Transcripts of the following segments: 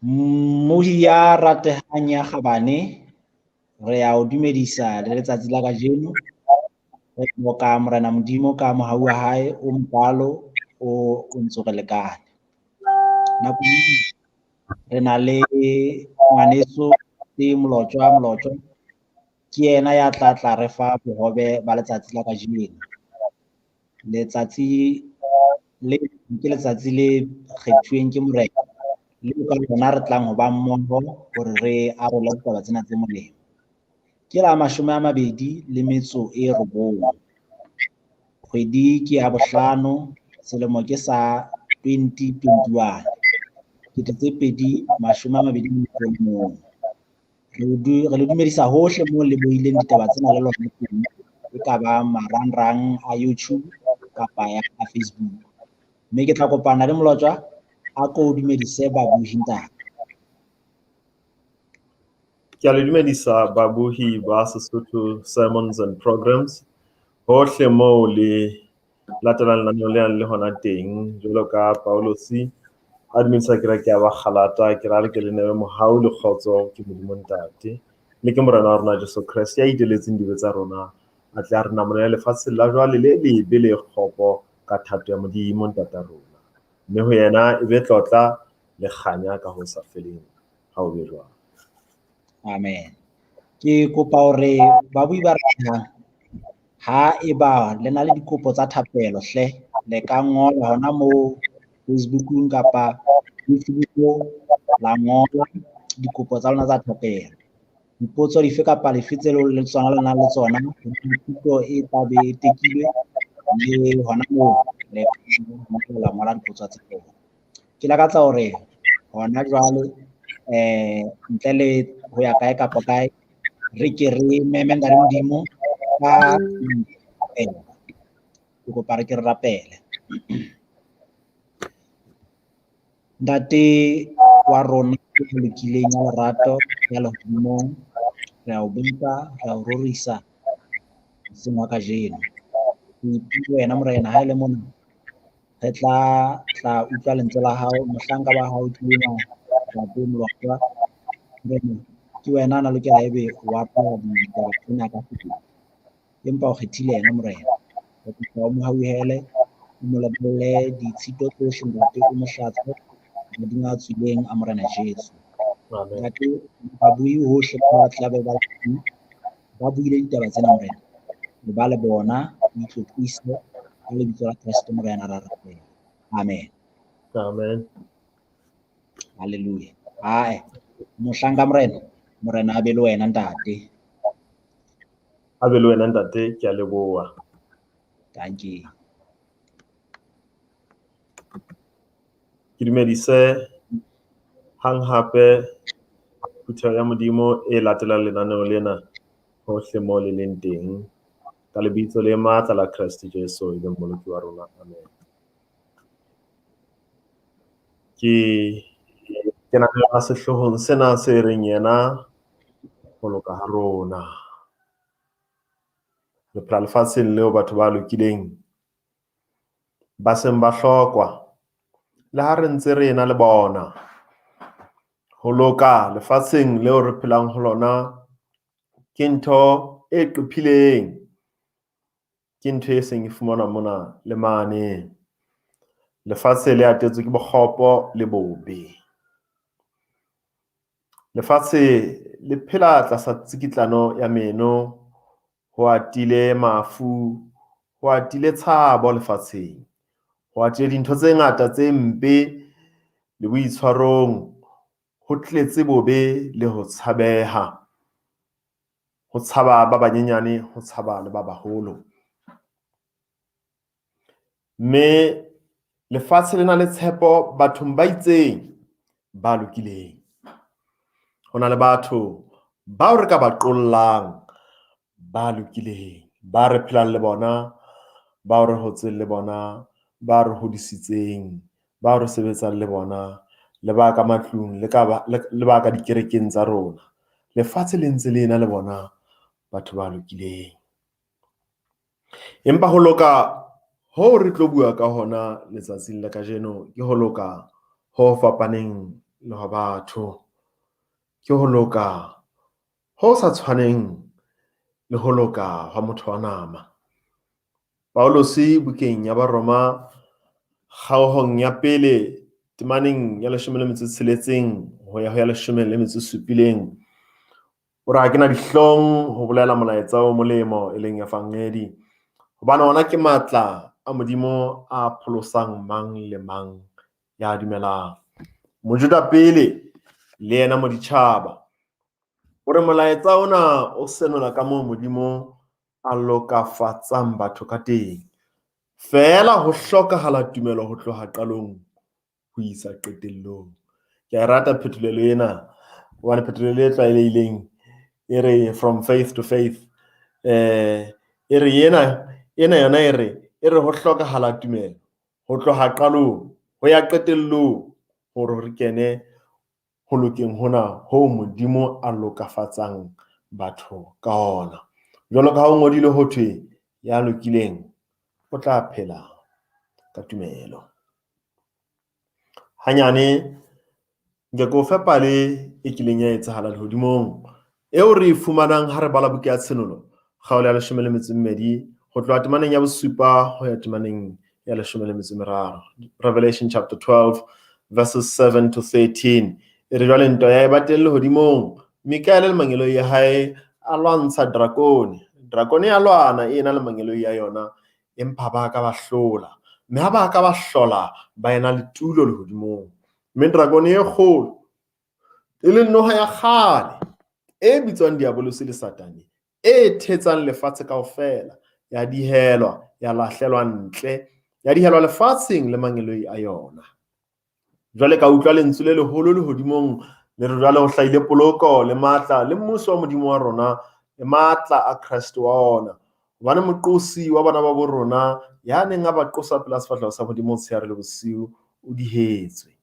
Mmohi ya ratehang ya kgabane, re a o dumedisa le letsatsi la kajeno. Re boka Morena Modimo ka mohau wa hae o mokalo o ntso re lekane. Nako re na le ngwaneso le Molotjwa. Molotjwa ke yena ya tla tla re fa bohobe ba letsatsi la kajeno. Letsatsi le ke letsatsi le kgethuweng ke Morena, leo ka lona re tlang ho ba mmoho hore re arole ditaba tsena tse molemo. Ke la 29, kgwedi ke ya bohlano, selemo ke sa 2021, 2021. Re le dumedisa hohle moo le bohileng ditaba tsena le lona teng, e ka ba marangrang a YouTube kapa ya Facebook. Mme ke tla kopana le Molotjwa, a ko dumedise babohi ntate. Ke a le dumedisa babohi ba Sesotho Sermons and Programs hohle moo le latelang lenaneo le le hona teng. Jwalo ka Paulosi a dumedisa kereke ya Bagalata, ke ra re ke le newe mohau le kgotso ke Modimo Ntate le ke Morena wa rona Jesu Kreste ya iteletseng dibe tsa rona, a tle a re namolele lefatsheng la jwale le lebe le kgopo ka thato ya Modimo Ntata rona. Mme ho yena e be tlotla le kganya ka ho sa feleng. Ha o be jwalo. Amen. Ke kopa hore babui ba ratang, ha eba le na le dikopo tsa thapelo hle, le ka ngola hona moo Facebookung kapa YouTube la ngola dikopo tsa lona tsa thapelo. Dipotso dife kapa dife tse le tsona le nang le tsona, thuto e tla be e tekilwe, mme hona moo le la ngola dipotso tsa lona. Ke lakatsa hore hona jwale ntle le ho ya kae kapa kae, re ke re meme Ntate Modimo ka thapelo. Ke kopa re ke re rapele. Ntate wa rona ya lokileng, ya lerato, ya lehodimong, re a o boka, re a o rorisa hoseng wa kajeno. Re ipile wena Morena, ha e le mona re tla utlwa lentswe la hao, mohlanka wa hao ke enwa Ntate Molotjwa. Morena, ke wena a na lokela ebe wa apara ditaba tsena ka sebele, empa o kgethile yena Morena. Re kopa o mo hauhele, o mo lebolle ditshito tsohle Ntate, o mo hlatswe mading a tswileng a Morena Jesu. Ntate, babui hohle ba tla be ba ba buile ditaba tsena Morena, le ba le bona, o itlotlise ka lebitso la Kreste Morena ra rapela. Amen. Amen. Hallelujah. Ae, mohlanka Morena, Morena a be le wena ntate. A be le wena ntate, ke a leboha. Thank you. Ke dumedise hang hape phutheho ya Modimo e latelang lenaneo lena hohle moo le leng teng, ka lebitso le matla la Kreste Jesu e leng Mmoloki wa rona. Amen. Ke kena ka sehloohong sena se reng yena ho loka ha rona. Re phela lefatsheng leo batho ba lokileng ba seng ba hlokwa, le ha re ntse re ena le bona. Ho loka lefatsheng leo re phelang ho lona ke ntho e qophileng, ke ntho e seng e fumanwa mona le mane. Lefatshe le atetswe ke bokgopo le bobe. Lefatshe le phela tlasa tsikitlano ya meno, ho atile mafu, ho atile tshabo lefatsheng, ho atile dintho tse ngata tse mpe le boitshwarong, ho tletse bobe le ho tshabeha, ho tshaba ba banyenyane, ho tshaba le ba baholo. Mme lefatshe le na le tshepo bathong ba itseng ba lokileng. Ho na le batho bao re ka ba qollang ba lokileng, ba re phelang le bona, bao re hotseng le bona, ba re hodisitseng, bao re sebetsang le bona, le ba ka matlung, le ba ka dikerekeng tsa rona. Lefatshe le ntse le ena le bona batho ba lokileng. Empa ho loka Hoo re tlo bua ka hona letsatsing la kajeno ke ho loka ho fapaneng le hwa batho. Ke ho loka ho sa tshwaneng le ho loka hwa motho wa nama. Paulus bukeng ya Baroma kgaohong ya pele temaneng ya 16 ho ya ho ya 17, o re ha ke na dihlong ho bolela molaetsa o molemo e leng evangedi, hobane ona ke matla a Modimo a pholosang mang le mang ya dumelang, Mojuda pele le yena moditjhaba. O re molaetsa ona o senola ka moo Modimo a lokafatsang batho ka teng. Feela ho hlokahala tumelo ho tloha qalong ho isa qetellong. Ke a rata phetolelo ena, hobane phetolelo e tlwaelehileng e re from faith to faith. E re ena yona e re ho hlokahala tumelo ho tloha qalong ho ya qetellong hore re kene ho lokeng hona ho Modimo a lokafatsang batho ka ona. Jwalo ka ha ho ngodilwe ho thwe ya lokileng o tla phela ka tumelo. Hanyane nke ke o fe pale e kileng ya etsahala lehodimong eo re e fumanang ha re bala buka ya Tshenolo kgaolo ya 12 ho tloha temaneng ya 7 ho ya temaneng ya 13. Revelation chapter 12 verses 7 to 13. E re jwale ntwa ya eba teng lehodimong, Mikaele le mangeloi ya hae a lwantsha drakone. Drakone ya lwana e ena le mangeloi ya yona, empa ba ka ba hlola. Mme ha ba ka ba hlola, ba ena le tulo lehodimong. Mme drakone e kgolo, e leng noha ya kgale, e bitswang Diabolosi le Satane, e thetsang lefatshe kaofela, ya dihelwa, ya lahlelwa ntle, ya dihelwa lefatsheng le mangeloi a yona. Jwale ka utlwa lentswe le leholo lehodimong le re jwale ho hlahile poloko le matla le mmuso wa Modimo wa rona le matla a Kreste wa ona. Hobane moqosi wa bana ba bo rona ya neng a ba qosa pela sefahleho sa Modimo motshehare le bosiu o dihetswe.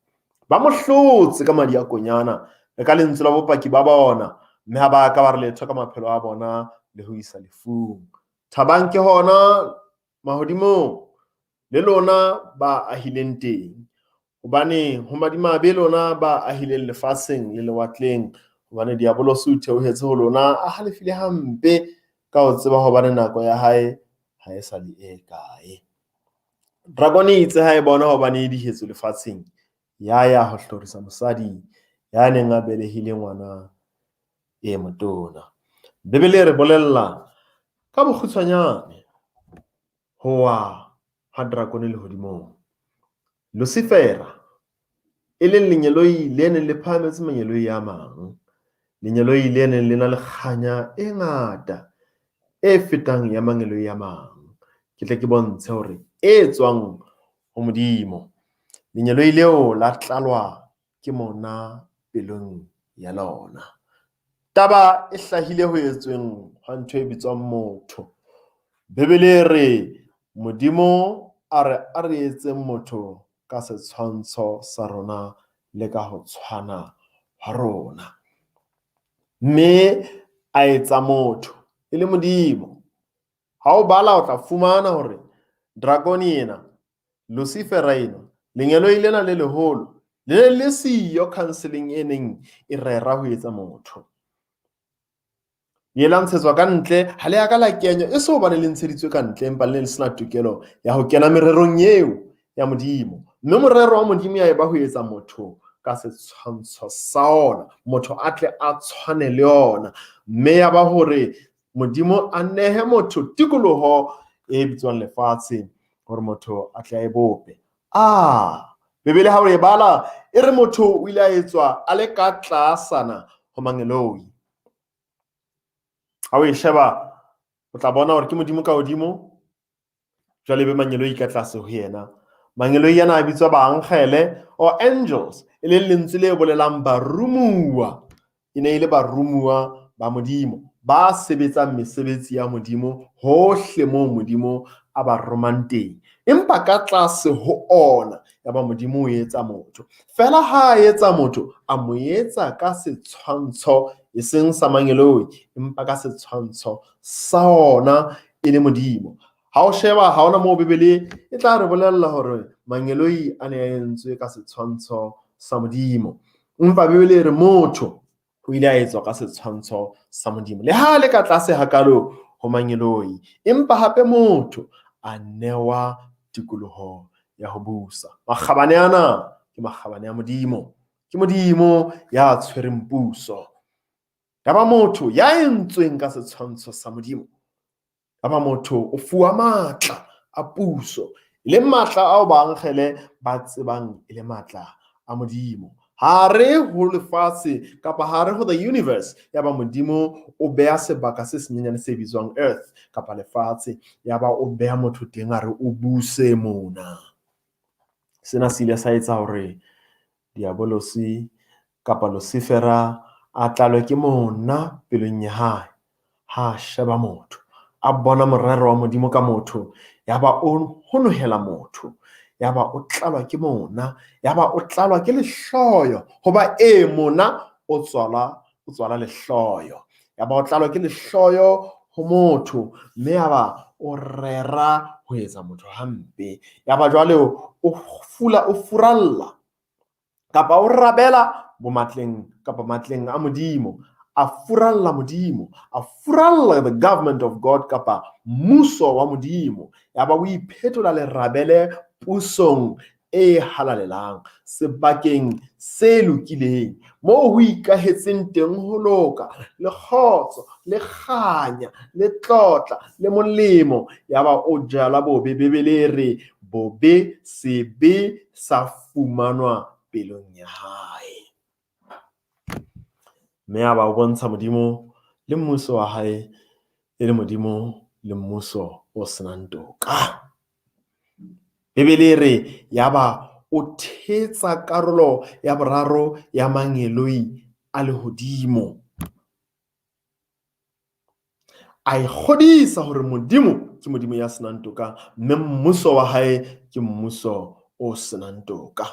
Ba mo hlotse ka madi a konyana le ka lentswe la bopaki ba bona, mme ha ba ka ba re letho ka maphelo a bona le ho isa lefung. Thabang ke hona mahodimong le lona ba ahileng teng, hobane ho madimabe lona ba ahileng lefatsheng le lewatleng, hobane Diabolosi o theohetse ho lona a halefile hampe ka ho tseba hobane nako ya hae ha e sa le e kae. Drakone e itse ha e bona hobane e dihetswe lefatsheng, ya ya ho hlorisa mosadi ya neng a belehile ngwana e motona. Bibele e re bolella ka bokgutshwanyane ho wa ha drakone lehodimong. Lucifera, e leng lengeloi le neng le phahametse mangeloi a mang, lengeloi le neng le na le kganya e ngata e fetang ya mangeloi a mang, ke tle ke bontshe hore e tswang ho Modimo. Lengeloi leo la tlalwa ke mona pelong ya lona. Taba e hlahile ho etsweng ha ntho e bitswang motho. Bibele e re Modimo a re a re etseng motho ka setshwantsho sa rona le ka ho tshwana ha rona. Mme a etsa motho e le Modimo. Ha o bala o tla fumana hore drakone ena, Lucifera ena, lengeloi lena le leholo, le ne le siyo counseling e neng e rera ho etsa motho. Le la ntshetswa ka ntle, ha le ya ka la kenywa, e se hobane le ntsheditswe ka ntle, empa le ne le sena tokelo ya ho kena mererong eo ya Modimo. Mme morero wa Modimo ya eba ho etsa motho ka setshwantsho sa ona, motho a tle a tshwane le ona. Mme ya ba hore Modimo a nehe motho tikoloho e bitswang lefatshe hore motho a tle a e bope. Bibele ha o e bala e re motho o ile a etswa a le ka tlasana ho mangeloi. Ha o e sheba o tla bona hore ke Modimo ka hodimo, jwale be mangeloi ka tlase ho yena. Mangeloi ana a bitswa baangele or angels, e leng lentswe le bolelang barumuwa. E ne e le barumuwa ba Modimo ba sebetsang mesebetsi ya Modimo hohle moo Modimo a ba romang teng. Empa ka tlase ho ona ya ba Modimo o etsa motho. Fela ha a etsa motho, a mo etsa ka setshwantsho e seng sa mangeloi, empa ka setshwantsho sa ona e le Modimo. Ha o sheba ha hona moo Bibele e tla re bolella hore mangeloi a ne a entswe ka setshwantsho sa Modimo. Empa Bibele e re motho o ile a etswa ka setshwantsho sa Modimo. Le ha le ka tlase hakalo ho mangeloi, empa hape motho a newa tikoloho ya ho busa. Makgabane ana ke makgabane a Modimo. Ke Modimo ya tshwereng puso. Yaba motho ya entsweng ka setshwantsho sa Modimo. Yaba motho o fuwa matla a puso, e leng matla ao baangele ba tsebang e le matla a Modimo. Hare ho lefatshe kapa hare ho the universe, yaba Modimo o beha sebaka se senyenyane se bitswang earth kapa lefatshe, yaba o beha motho teng a re o buse mona. Sena se ile sa etsa hore Diabolosi kapa Lucifera a tlalwe ke mona pelong ya hae. Ha a sheba motho, a bona morero wa Modimo ka motho, yaba o honohela motho, yaba o tlalwa ke mona, yaba o tlalwa ke lehloyo, hoba e mona o tswala lehloyo. Yaba o tlalwa ke lehloyo ho motho, mme yaba o rera ho etsa motho hampe. Yaba jwale o furalla kapa o rabela bomatleng kapa matleng a Modimo, a furalla Modimo, a furalla the government of God kapa mmuso wa Modimo. Yaba o iphetola lerabele pusong e halalelang, sebakeng se lokileng, moo ho ikahetseng teng ho loka, le kgotso, le kganya, le tlotla, le molemo. Yaba o jala bobe. Bibele e re bobe sebe sa fumanwa pelong ya hae. Mme yaba o bontsha Modimo le mmuso wa hae e le Modimo le mmuso o senang toka. Bibele e re yaba o thetsa karolo ya boraro ya mangeloi a lehodimo. A ikgodisa hore Modimo ke Modimo ya senang toka, mme mmuso wa hae ke mmuso o senang toka.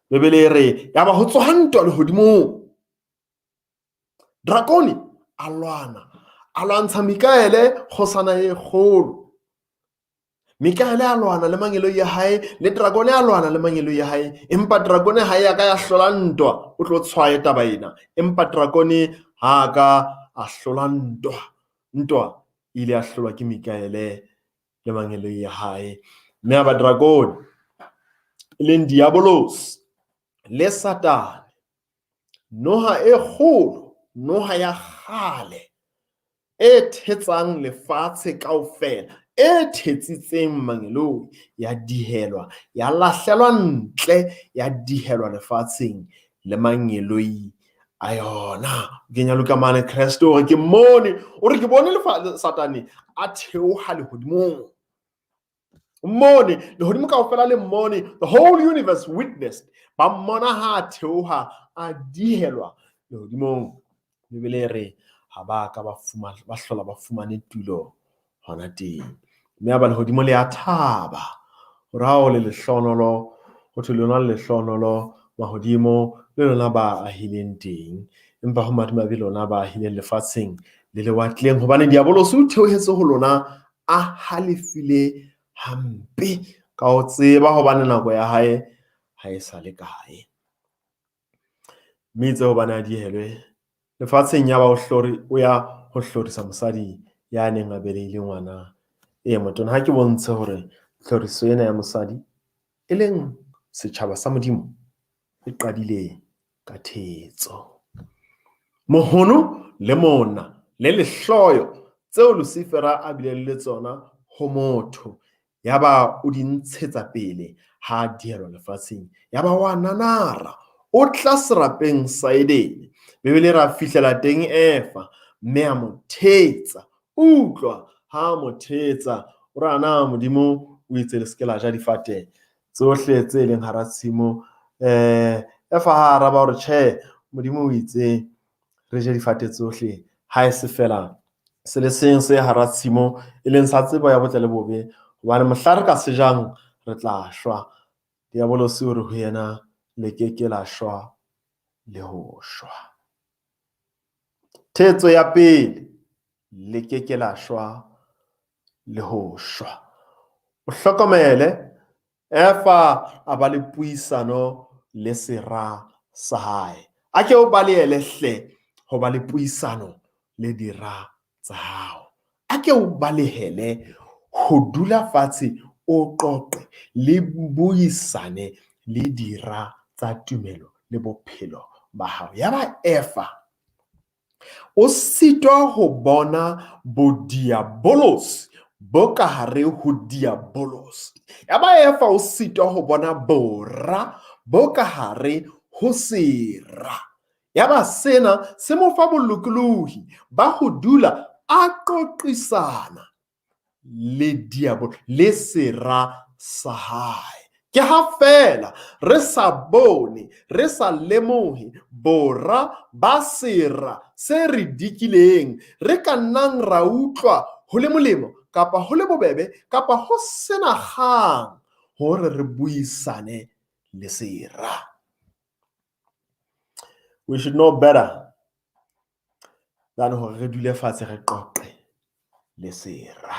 Bibele e re yaba ho tsoha ntwa lehodimong. Drakone a lwana, a lwantsha Mikaele kgosana e kgolo. Mikaele a lwana le mangeloi a hae, le dragone a lwana le mangeloi a hae, empa dragone ha ya ka ya hlola ntwa. O tlo tshwaye taba ena. Empa dragone ha ka a hlola ntwa. Ntwa e ile ya hlolwa ke Mikaele le mangeloi a hae. Mme a ba dragone e leng Diabolos le Satane, noha e kgolo, noha ya kgale e thetsang lefatshe kaofela, e thetsitseng mangeloi, ya dihelwa, ya lahlelwa ntle, ya dihelwa lefatsheng le mangeloi a yona. Kenya Luka mane, Kreste o re ke mmone, o re ke bone Satane a theoha lehodimong. Mmone, lehodimo kaofela le mmone, the whole universe witnessed. Ba mmona ha a theoha, a dihelwa lehodimong. Bibele e re ha ba ka ba hlola ba fumane tulo hona teng. Mme ya ba lehodimo le a thaba hore ha o le lehlohonolo, ho thwe lona le lehlohonolo mahodimo le lona ba ahileng teng. Empa ho madimabe lona ba ahileng lefatsheng le lewatleng, hobane Diabolosi o theohetse ho lona a halefile hampe ka ho tseba hobane nako ya hae ha e sa le kae. Mme itse hobane a dihelwe lefatsheng, ya ba o ya ho hlorisa mosadi ya neng a belehile ngwana e motona. Ha ke bontshe hore tlhoriso ena ya mosadi e leng setjhaba sa Modimo e qadile ka thetso. Mohono le mona le lehloyo tseo Lucifera a bileng le tsona ho motho, yaba o di ntshetsa pele ha a dihelwa lefatsheng. Yaba wa nanara, o tla serapeng sa Edene. Bibele ra fihlela teng Eva, mme a mo thetsa. Utlwa ha a mo thetsa, o re ana Modimo o itse le se ke la ja difate tsohle tse leng hara tshimo. Eva ha araba hore tjhe, Modimo o itse re je difate tsohle, ha e se fela se le seng se hara tshimo e leng sa tsebo ya botle le bobe, hobane mohla re ka se jang re tla shwa. Diabolosi o re ho yena, le ke ke la shwa le ho shwa. Thetso ya pele, le ke ke la shwa le ho shwa. O hlokomele, Efa a ba le puisano le sera sa hae. A ke o balehele hle ho ba le puisano le dira tsa hao. A ke o balehele ho dula fatshe o qoqe le buisane le dira tsa tumelo le bophelo ba hao. Yaba Efa o sitwa ho bona bodiabolosi bo ka hare ho diabolosi. Yaba Efa o sitwa ho bona bora bo ka hare ho sera. Yaba sena se mo fa bolokolohi ba ho dula a qoqisana le diabolo le sera sa hae. Ke ha feela re sa bone, re sa lemohe bora ba sera se re dikileng, re ka nnang ra utlwa ho le molemo kapa ho le bobebe kapa ho sena kgang hore re buisane le sera. We should know better than hore re dule fatshe re qoqe le sera.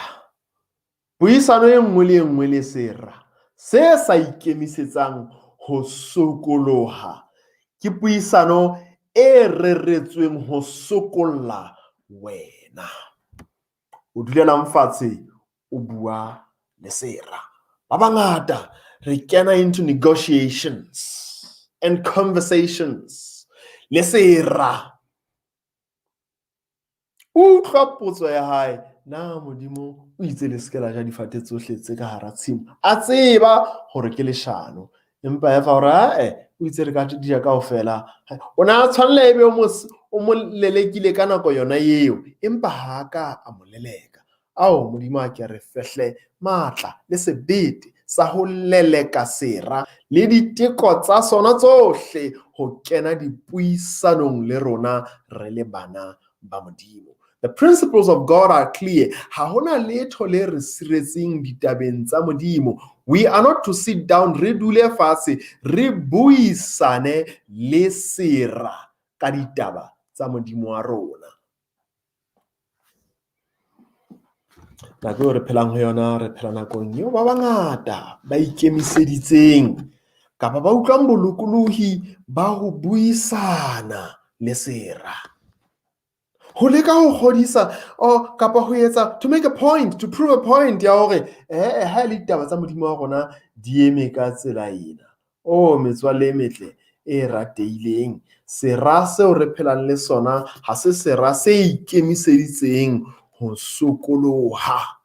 Puisano e nngwe le e nngwe le sera se sa ikemisetsang ho sokoloha ke puisano e reretsweng ho sokolla wena. O dulelang fatshe o bua le sera. Ba bangata re kena into negotiations and conversations le sera. Utlwa potso ya hae, na Modimo o itse le se ke la ja difate tsohle tse ka hara tshimo? A tseba hore ke leshano, empa Eva o re, ae, o itse re ka di ja kaofela. O ne a tshwanela ebe o mo lelekile ka nako yona eo, empa ha a ka a mo leleka. Ao, Modimo a ke re fehle matla le sebete sa ho leleka sera le diteko tsa sona tsohle ho kena dipuisanong le rona re le bana ba Modimo. The principles of God are clear. Ha hona letho le re siretseng ditabeng tsa Modimo. We are not to sit down, re dule fatshe, re buisane le sera ka ditaba tsa Modimo wa rona. Nako eo re phelang ho yona, re phela nakong eo ba bangata ba ikemiseditseng kapa ba utlwang bolokolohi ba ho buisana le sera. Ho leka ho kgodisa o kapa ho etsa to make a point, to prove a point ya hore ha e le ditaba tsa Modimo wa rona di eme ka tsela ena. O metswalle e metle e ratehileng, sera seo re phelang le sona ha se sera se ikemiseditseng ho sokoloha.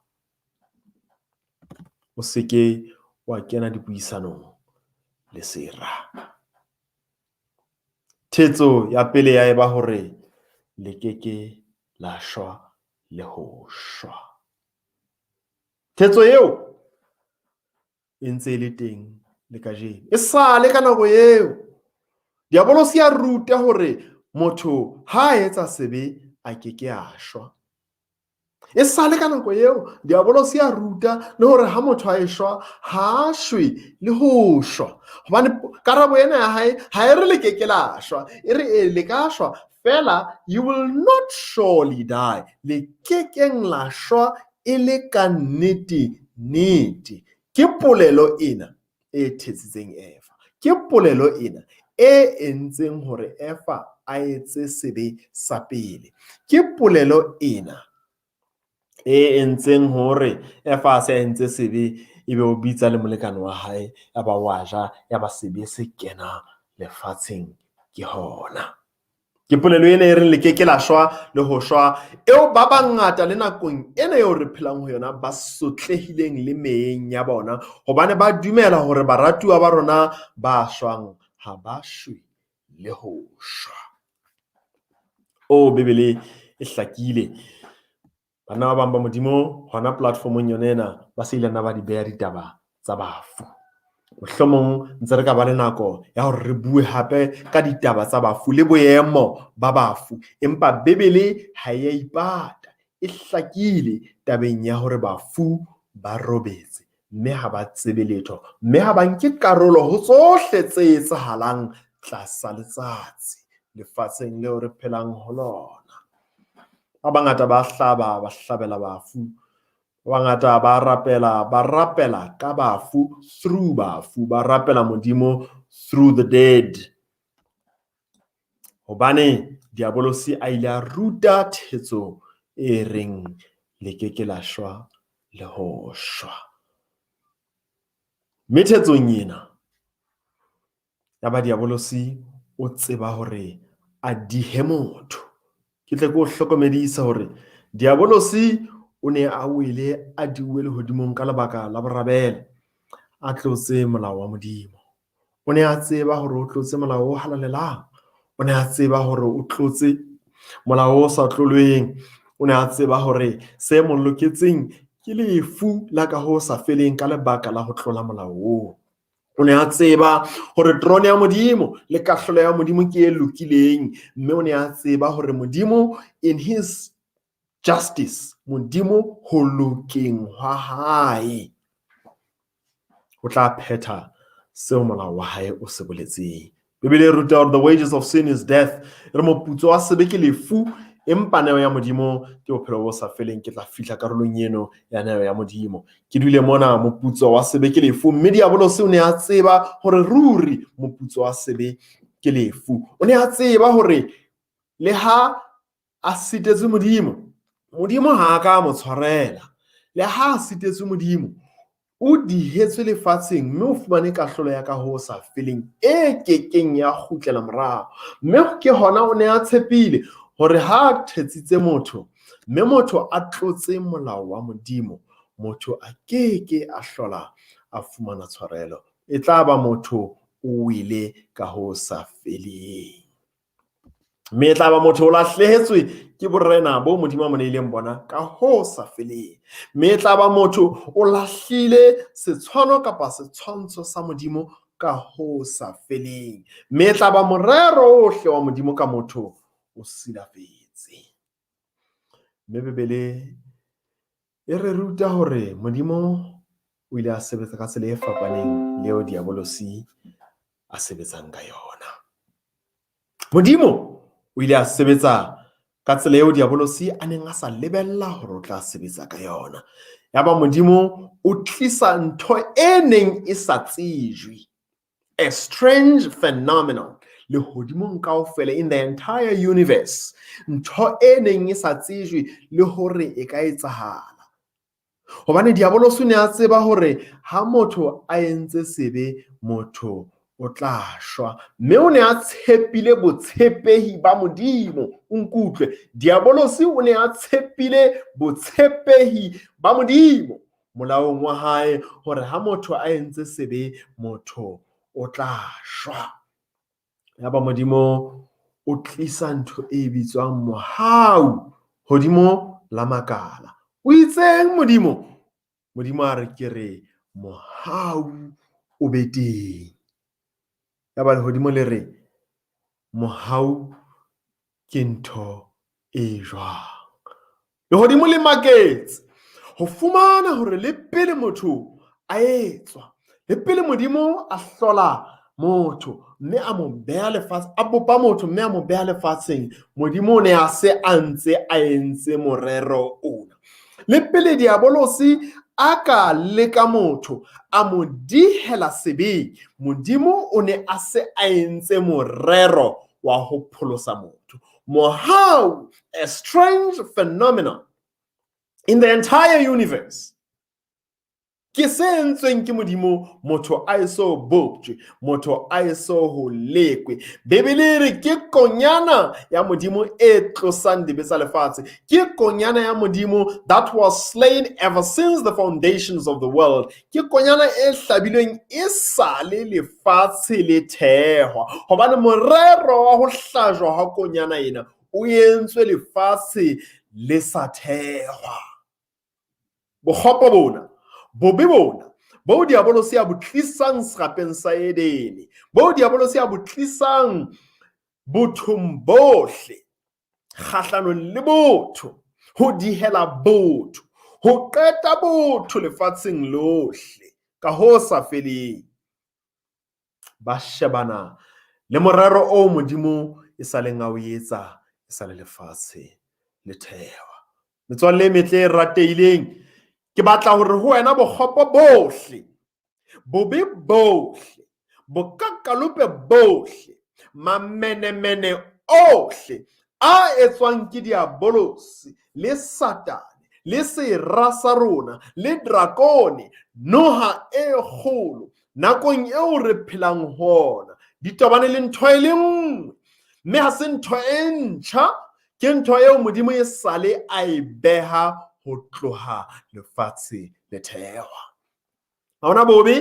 O se ke wa kena dipuisanong le sera. Thetso ya pele ya eba hore le ke ke la shwa le ho shwa. Thetso eo e ntse e le teng le kajeno. E sale ka nako eo. Diabolosi a ruta hore motho ha a etsa sebe a ke ke a shwa. E sale ka nako eo diabolosi a ruta le hore ha motho a eshwa ha a shwe le ho shwa. Hobane karabo ena ya hae ha e re le ke ke la shwa, e re e le ka shwa fela, you will not surely die. Le ke keng la shwa e le ka nnete nnete. Ke polelo ena e thetsitseng Eva. Ke polelo ena e entseng hore Eva a etse sebe sa pele. Ke polelo ena e entseng hore Eva a se a entse sebe ebe o bitsa le molekane wa hae, ya ba wa ja, ya ba sebe se kena lefatsheng ke hona. Ke polelo ena e reng le ke ke la shwa le ho shwa, eo ba bangata le nakong ena eo re phelang ho yona ba sotlehileng le meyeng ya bona, hobane ba dumela hore baratuwa ba rona ba shwang ha ba shwe le ho shwa. O Bibele e hlakile. Banna ba bang ba Modimo hona platformong yona ena ba se ile nna ba di beha ditaba tsa bafu. Mohlomong ntse re ka ba le nako ya hore re bue hape ka ditaba tsa bafu le boemo ba bafu, empa Bibele ha e a ipata, e hlakile tabeng ya hore bafu ba robetse mme ha ba tsebe letho, mme ha ba nke karolo ho tsohle tse etsahalang tlasa letsatsi lefatsheng leo re phelang ho lona. Ba bangata ba hlaba, ba hlabela bafu. Ba bangata ba rapela, ba rapela ka bafu, through bafu, ba rapela Modimo through the dead. Hobane diabolosi a ile a ruta thetso e reng le ke ke la shwa le ho shwa. Mme thetsong ena ya ba diabolosi o tseba hore a dihe motho. Ke tle ke o hlokomedisa hore diabolosi o ne a wele a diuwe lehodimong ka lebaka la borabele, a tlotse molao wa Modimo. O ne a tseba hore o tlotse molao o halalelang. O ne a tseba hore o tlotse molao o sa tlolweng. O ne a tseba hore se mo loketseng ke lefu la ka ho sa feleng ka lebaka la ho tlola molao oo. O ne a tseba hore terone ya Modimo le kahlolo ya Modimo ke e lokileng, mme o ne a tseba hore Modimo in his justice, Modimo ho lokeng hwa hae, o tla phetha seo molao wa hae o se boletseng. Bibele e ruta hore the wages of sin is death. E re moputso wa sebe ke lefu, empa neo ya Modimo ke bophelo bo sa feleng. Ke tla fihla karolong eno ya neo ya Modimo. Ke dule mona, moputso wa sebe ke lefu, mme diabolosi o ne a tseba hore ruri moputso wa sebe ke lefu. O ne a tseba hore le ha a sitetswe Modimo, Modimo ha a ka a mo tshwarela. Le ha a sitetswe Modimo, o dihetswe lefatsheng mme o fumane kahlolo ya ka ho sa feleng e kekeng ya kgutlela morao. Mme ke hona o ne a tshepile hore ha a thetsitse motho, mme motho a tlotse molao wa Modimo, motho a keke a hlola a fumana tshwarelo. E tla ba motho o wele ka ho sa feleng. Mme e tla ba motho o lahlehetswe ke borena bo Modimo a mo neileng bona ka ho sa feleng. Mme e tla ba motho o lahlile setshwano kapa setshwantsho sa Modimo ka ho sa feleng. Mme e tla ba morero ohle wa Modimo ka motho o silafetse. Mme Bibele e re ruta hore Modimo o ile a sebetsa ka tsela e fapaneng le eo diabolosi a sebetsang ka yona. Modimo o ile a sebetsa ka tsela eo diabolosi a neng a sa lebella hore o tla sebetsa ka yona. Yaba Modimo o tlisa ntho e neng e sa tsejwe, a strange phenomenon lehodimong kaofela, in the entire universe, ntho e neng e sa tsejwe le hore e ka etsahala. Hobane diabolosi o ne a tseba hore ha motho a entse sebe, motho o tla shwa. Mme o ne a tshepile botshepehi ba Modimo. O nkutlwe, diabolosi o ne a tshepile botshepehi ba Modimo molaong wa hae hore ha motho a entse sebe, motho o tla shwa. Yaba Modimo o tlisa ntho e bitswang mohau hodimo la makala. O itseng Modimo? Modimo a re ke re mohau o be teng. Yaba lehodimo le re mohau ke ntho e jwang? Lehodimo le maketse ho fumana hore le pele motho a etswa, le pele Modimo a hlola motho mme a mo beha lefatshe, a bopa motho mme a mo beha lefatsheng, Modimo o ne a se a ntse a entse morero ona. Le pele diabolosi a ka leka motho, a mo dihela sebeng, Modimo o ne a se a entse morero wa ho pholosa motho. Mohau, a strange phenomenon in the entire universe, ke se entsweng ke Modimo, motho a eso boptjwe, motho a eso ho lekwe. Bibele e re ke konyana ya Modimo e tlosang dibe tsa lefatshe. Ke konyana ya Modimo that was slain ever since the foundations of the world. Ke konyana e hlabilweng e sale lefatshe le thehwa. Hobane morero wa ho hlajwa ha konyana ena o entswe lefatshe le sa thehwa. Bokgopo bona, bobe bona, bo diabolosi a bo tlisang serapeng sa Edene, bo diabolosi a bo tlisang bothong bohle, kgahlanong le botho, ho dihela botho, ho qeta botho lefatsheng lohle, ka ho sa feleng. Ba shebana le morero o Modimo e sa leng a o etsa e sa le lefatshe le thehwa. Metswalle e metle e ratehileng, Ke batla hore ho wena bokgopo bohle, bobe bohle, bokakalope bohle, mamenemene ohle a etswang ke diabolosi le Satane le sera sa rona le drakone, noha e kgolo, nakong eo re phelang ho ona, di tobane le ntho e le nngwe, mme ha se ntho e ntjha, ke ntho eo Modimo e sale a e beha ho tloha lefatshe le thehwa. Ha hona bobe,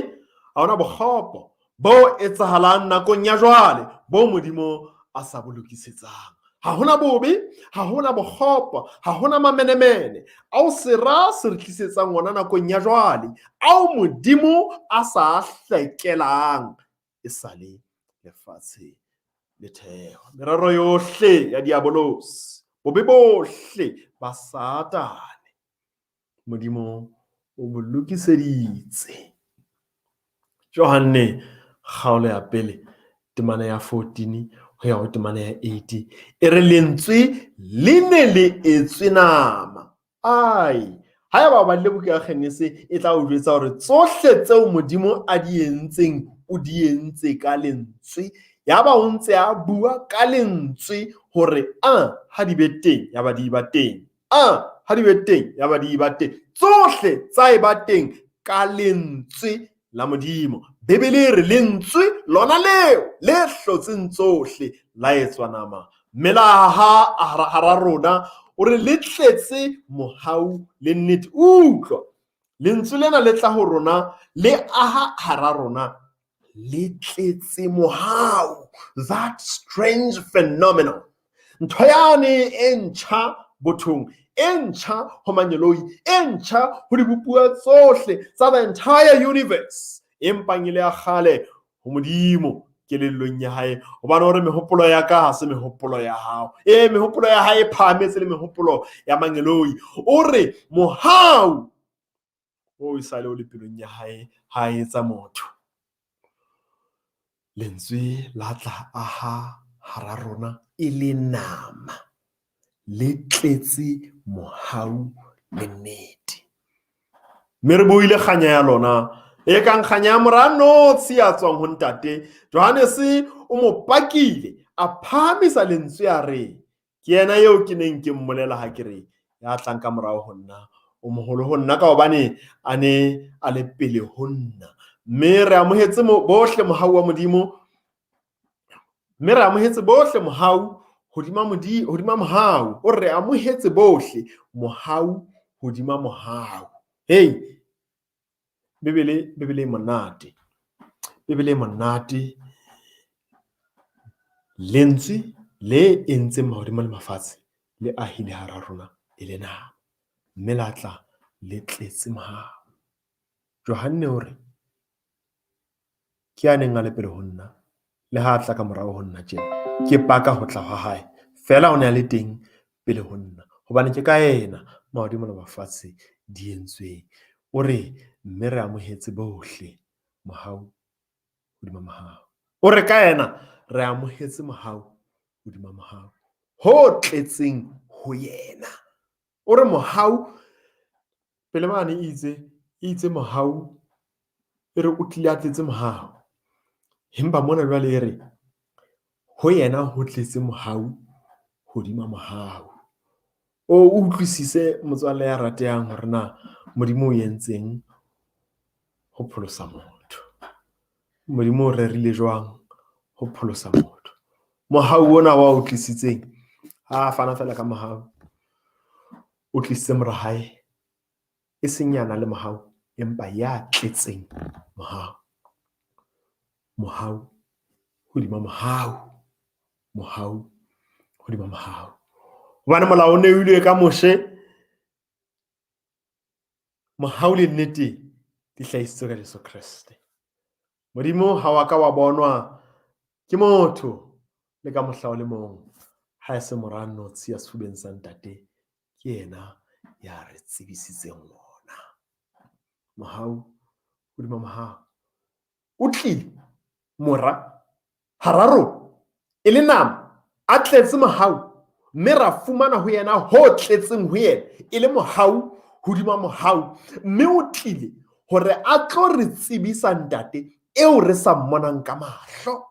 ha hona bokgopo bo etsahalang nakong ya jwale bo Modimo a sa bo lokisetsang. Ha hona bobe, ha hona bokgopo, ha hona mamenemene ao sera se re tlisetsang ona nakong ya jwale, ao Modimo a sa hlekelang e sale lefatshe le thehwa. Merero yohle ya diabolosi, bobe bohle ba Satane, Modimo o bo lokiseditse. Johanne kgaolo ya pele temana ya 14 ho ya ho temana ya 8 e re lentswe le ne le etswe nama. Ai, haeba o badile buka ya Genese e tla o jwetsa hore tsohle tseo Modimo a di entseng o di entse ka lentswe. Yaba o ntse a bua ka lentswe hore a ha di be teng, yaba di ba teng. A ha di be teng, yaba di ba teng. Tsohle tsa e ba teng ka lentswe la Modimo. Bibele e re lentswe lona leo le hlotseng tsohle la etswa nama, mme la aha hara rona. O re le tletse mohau le nnete. Utlwa, lentswe lena le tla ho rona, le aha hara rona, le tletse mohau. That strange phenomenon, ntho yane e ntjha bothong, e ntjha ho mangeloi, e ntjha ho dibopuwa tsohle tsa the entire universe, empang e le ya kgale ho Modimo kelellong ya hae, hobane hore mehopolo ya ka ha se mehopolo ya hao. E mehopolo ya hae e phahametse le mehopolo ya mangeloi. O re mohau o e sale o le pelong ya hae ha a etsa motho. Lentswe la tla aha hara rona e le nama, le tletse mohau le nnete. Mme re boile kganya ya lona e kang kganya ya mora notshi ya tswang ho ntate. Johannes o mo pakile, a phahamisa lentswe a re, ke yena eo ke neng ke mmolela ha ke re ya tlang ka morao ho nna o moholo ho nna ka hobane a ne a le pele ho nna. Mme re amohetse bohle mohau wa Modimo, mme re amohetse bohle mohau hodima Modimo, hodima mohau. O re amohetse bohle mohau hodima mohau. Hey, Bibele, Bibele e monate. Bibele e monate. Lentswe le entseng mahodimo le mafatshe le ahile hara rona e le nama, mme la tla le tletse mohau. Johanne o re ke ya neng a le pele ho nna, le ha a tla ka morao ho nna tjena, ke paka ho tla hwa hae. Feela o ne a le teng pele ho nna, hobane ke ka yena mahodimo le mafatshe di entsweng. O re mme re amohetse bohle mohau hodima mohau. O re ka yena re amohetse mohau hodima mohau, ho tletseng ho yena. O re mohau pele mane e itse mohau, e re o tlile a tletse mohau. Empa mona jwale e re ho yena ho tletse mohau hodima mohau. O utlwisise motswalle ya ratehang hore na Modimo o entseng ho pholosa motho. Modimo o rerile jwang ho pholosa motho. Mohau ona wa o tlisitseng, ha fana fela ka mohau, o tlisitse mora hae, e seng ya nang le mohau, empa ya tletseng mohau. Mohau hodima mohau, mohau hodima mohau. Hobane molao o neilwe ka Moshe, mohau le nnete di hlahisitswe ka Jesu Kreste. Modimo ha wa ka wa bonwa ke motho le ka mohla o le mong, ha e se mora notshi ya sefubeng sa ntate, ke yena ya re tsebisitseng wona. Mohau hodima mohau. O tlile mora hara rona e le nama, a tletse mohau, mme ra fumana ho yena ho tletseng ho yena e le mohau hodima mohau, mme o tlile hore a tlo re tsebisa Ntate eo re sa mmonang ka mahlo.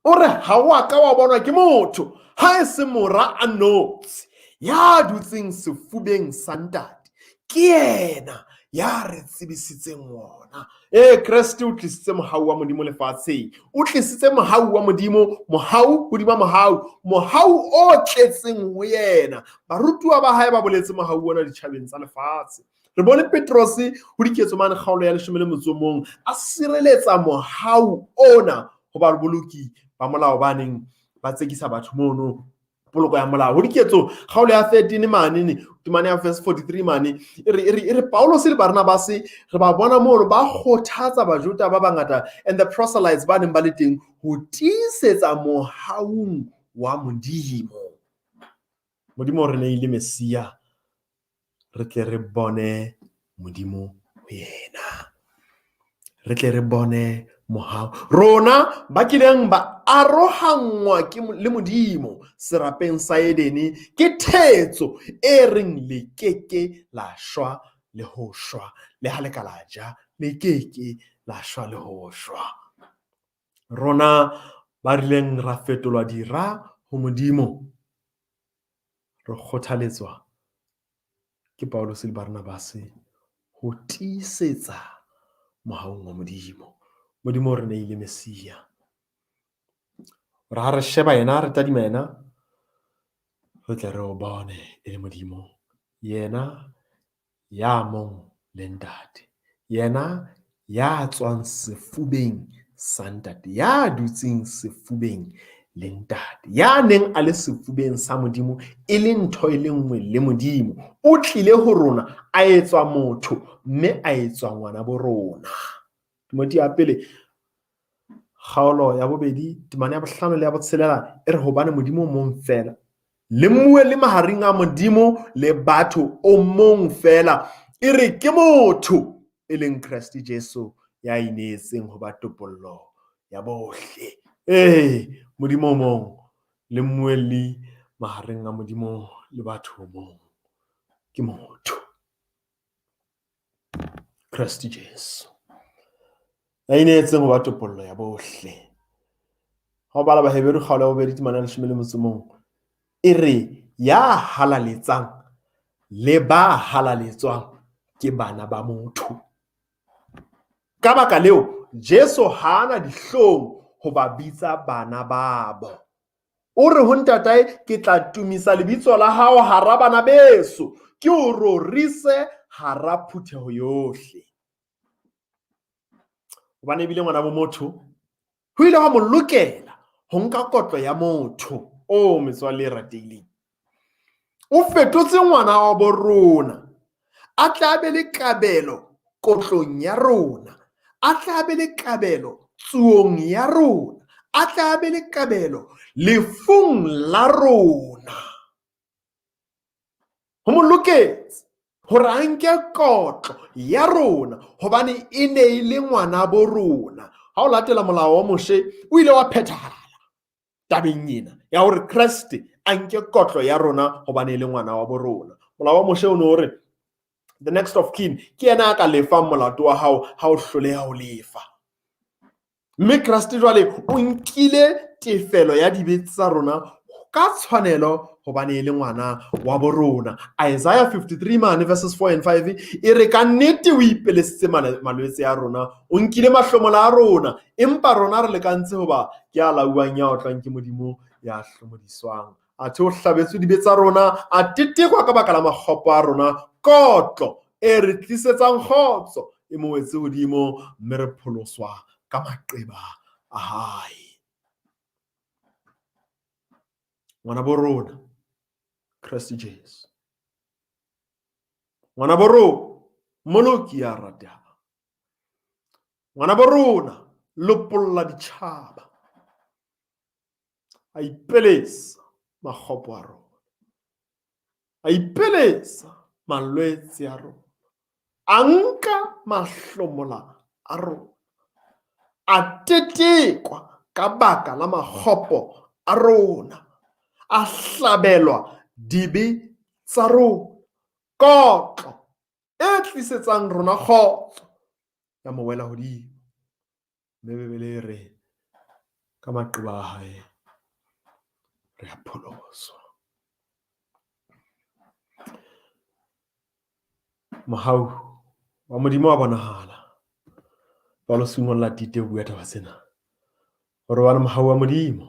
O re ha o a ka wa bonwa ke motho ha e se Mora a notshi ya dutseng sefubeng sa Ntate. Ke yena ya re tsebisitseng wona. Ee, Kreste o tlisitse mohau wa Modimo lefatsheng. O tlisitse mohau wa Modimo, mohau hodima mohau, mohau o tletseng ho yena. Barutuwa ba hae ba boletse mohau ona ditjhabeng tsa lefatshe. Re bone Petrose ho Diketso mane kgaolo ya 11 a sireletsa mohau ona ho baboloki ba molao ba neng ba tsekisa batho mono poloko ya molao. Ho Diketso kgaolo ya 13 mane, temane ya verse 43 mane, e re Paulus le Barnabas re ba bona mono ba kgothatsa Bajuda ba bangata and the proselytes ba neng ba le teng ho tiisetsa mohaung wa Modimo. Modimo o re neile Messia, re tle re bone Modimo ho yena. Re tle re bone mohau. Rona ba kileng ba arohanngwa ke le Modimo serapeng sa Edene ke thetso e reng le keke la shwa le ho shwa, le ha le ka la ja, le keke la shwa le ho shwa. Rona ba rileng ra fetolwa dira ho Modimo, re kgothaletswa ke Paulus le Barnabas ho tiisetsa mohaung wa Modimo. Modimo o re neile Messia. Hore ha re sheba yena, re tadima yena, re tle re o bone e le Modimo. Yena ya mong le Ntate. Yena ya tswang sefubeng sa Ntate, ya dutseng sefubeng le Ntate, ya neng a le sefubeng sa Modimo e le ntho e le nngwe le Modimo. O tlile ho rona a etswa motho mme a etswa ngwana bo rona. Timotheo ya pele kgaolo ya 2 temana ya 5 le ya 6 e re hobane Modimo o mong fela, le mmuelli mahareng a Modimo le batho o mong fela, e re ke motho e leng Kreste Jesu ya ineetseng ho ba topollo ya bohle. Ee, Modimo o mong le mmuelli mahareng a Modimo le batho o mong ke motho, Kreste Jesu ya ineetseng ho ba topollo ya bohle. Ha o bala Baheberu kgaolo ya 2 temana ya 11 e re ya halaletsang le ba halaletswang ke bana ba motho. Ka baka leo, Jesu ha a na dihlong ho ba bitsa bana babo. O re ho ntatae, ke tla tumisa lebitso la hao hara bana beso, ke o rorise hara phutheho yohle. Hobane ebile ngwana bo motho, ho ile hwa mo lokela ho nka kotlo ya motho. O metswalle e ratehileng, o fetotse ngwana wa bo rona, a tla be le kabelo kotlong ya rona, a tla be le kabelo tsuong ya rona, a tla be le kabelo lefung la rona. Ho mo loketse hore a nke kotlo ya rona hobane e ne e le ngwana bo rona. Ha o latela molao wa Moshe, o ile wa phethahala tabeng ena ya hore Kreste a nke kotlo ya rona hobane e le ngwana wa bo rona. Molao wa Moshe o ne o re the next of kin ke yena a ka lefang molato wa hao ha o hloleha ho lefa. Mme Kreste jwale o nkile tefelo ya dibe tsa rona ka tshwanelo hobane e le ngwana wa bo rona. Isaiah 53 mane verses 4 and 5 e re ka nnete o ipelesitse malwetse a rona, o nkile mahlomola a rona, empa rona re lekantse hoba ke a lauwang ya otlwang ke Modimo ya hlomodiswang. Athe o hlabetswe dibe tsa rona, a tetekwa ka baka la makgopo a rona, kotlo e re tlisetsang kgotso e mo wetse hodimo, mme re pholoswa ka maqeba a hae. Ngwana bo rona, Kreste Jesu. Ngwana bo rona, Mmoloki ya ratehang. Ngwana bo rona, lopolla ditjhaba. A ipelesa makgopo a rona, a ipelesa malwetse a rona, a nka mahlomola a rona, a tetekwa ka baka la makgopo a rona, a hlabelwa dibe tsa rona. Kotlo e tlisetsang rona kgotso ya mo wela hodimo. Mme Bibele e re ka maqeba a hae re a pholoswa. Mohau wa Modimo wa bonahala. Paulus o ngolla Tite o bua taba tsena. Hore hobane mohau wa Modimo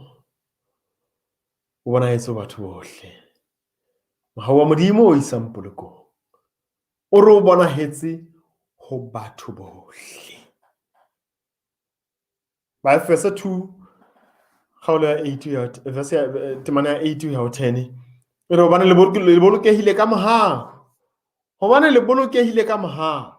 o bonahetse ho batho bohle. Mohau wa Modimo o isang polokong o re o bonahetse ho batho bohle. Baefese 2 kgaolo ya 8 ya verse ya temana ya 8 ho ya ho 10 e re hobane le bolokehile ka mohau. Hobane le bolokehile ka mohau.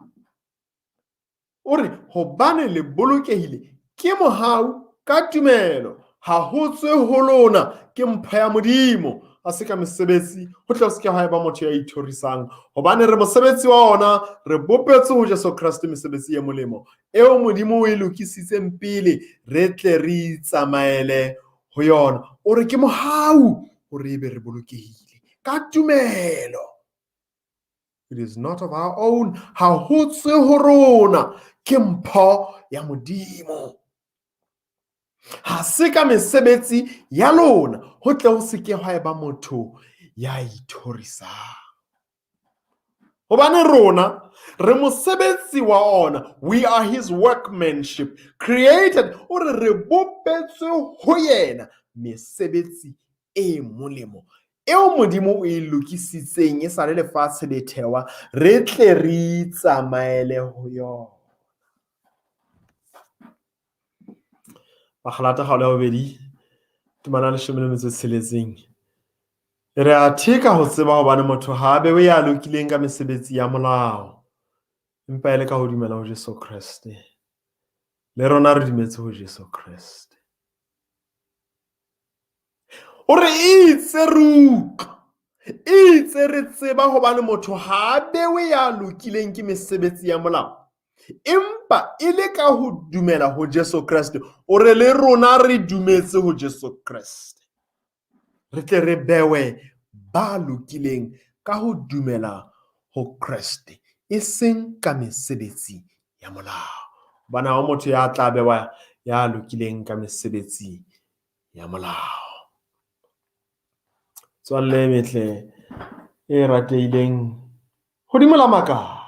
O re hobane le bolokehile ke mohau ka tumelo, ha ho tswe ho lona, ke mpho ya Modimo, ha se ka mesebetsi, ho tle ho se ke ha eba motho ya ithorisang. Hobane re mosebetsi wa ona, re bopetswe ho Jesu Kreste mesebetsi e molemo, eo Modimo o e lokisitseng pele, re tle re itsamaele ho yona. O re ke mohau hore ebe re bolokehile ka tumelo. It is not of our own. Ha ho tswe ho rona, ke mpho ya Modimo. Ha se ka mesebetsi ya lona, ho tle ho se ke hwa eba motho ya ithorisang. Hobane rona re mosebetsi wa ona, we are his workmanship, created, o re re bopetswe ho yena mesebetsi e molemo eo Modimo o e lokisitseng e sa le lefatshe le thewa, re tle re itsamaele ho yona. Bagalata kgaolo ya bobedi temana ya leshome le metso e tsheletseng e re athe ka ho tseba hobane motho ha a bewe ya lokileng ka mesebetsi ya molao, empa e le ka ho dumela ho Jesu Kreste. Le rona re dumetse ho Jesu Kreste. O re itse re utlwa, itse re tseba hobane motho ha a bewe ya lokileng ke mesebetsi ya molao, empa e le ka ho dumela ho Jesu Kreste. O re le rona re dumetse ho Jesu Kreste, re tle re bewe ba lokileng ka ho dumela ho Kreste, e seng ka mesebetsi ya molao. Hobane ha ho motho ya tla bewa ya lokileng ka mesebetsi ya molao. Tswalle e metle e ratehileng, hodimo la makala,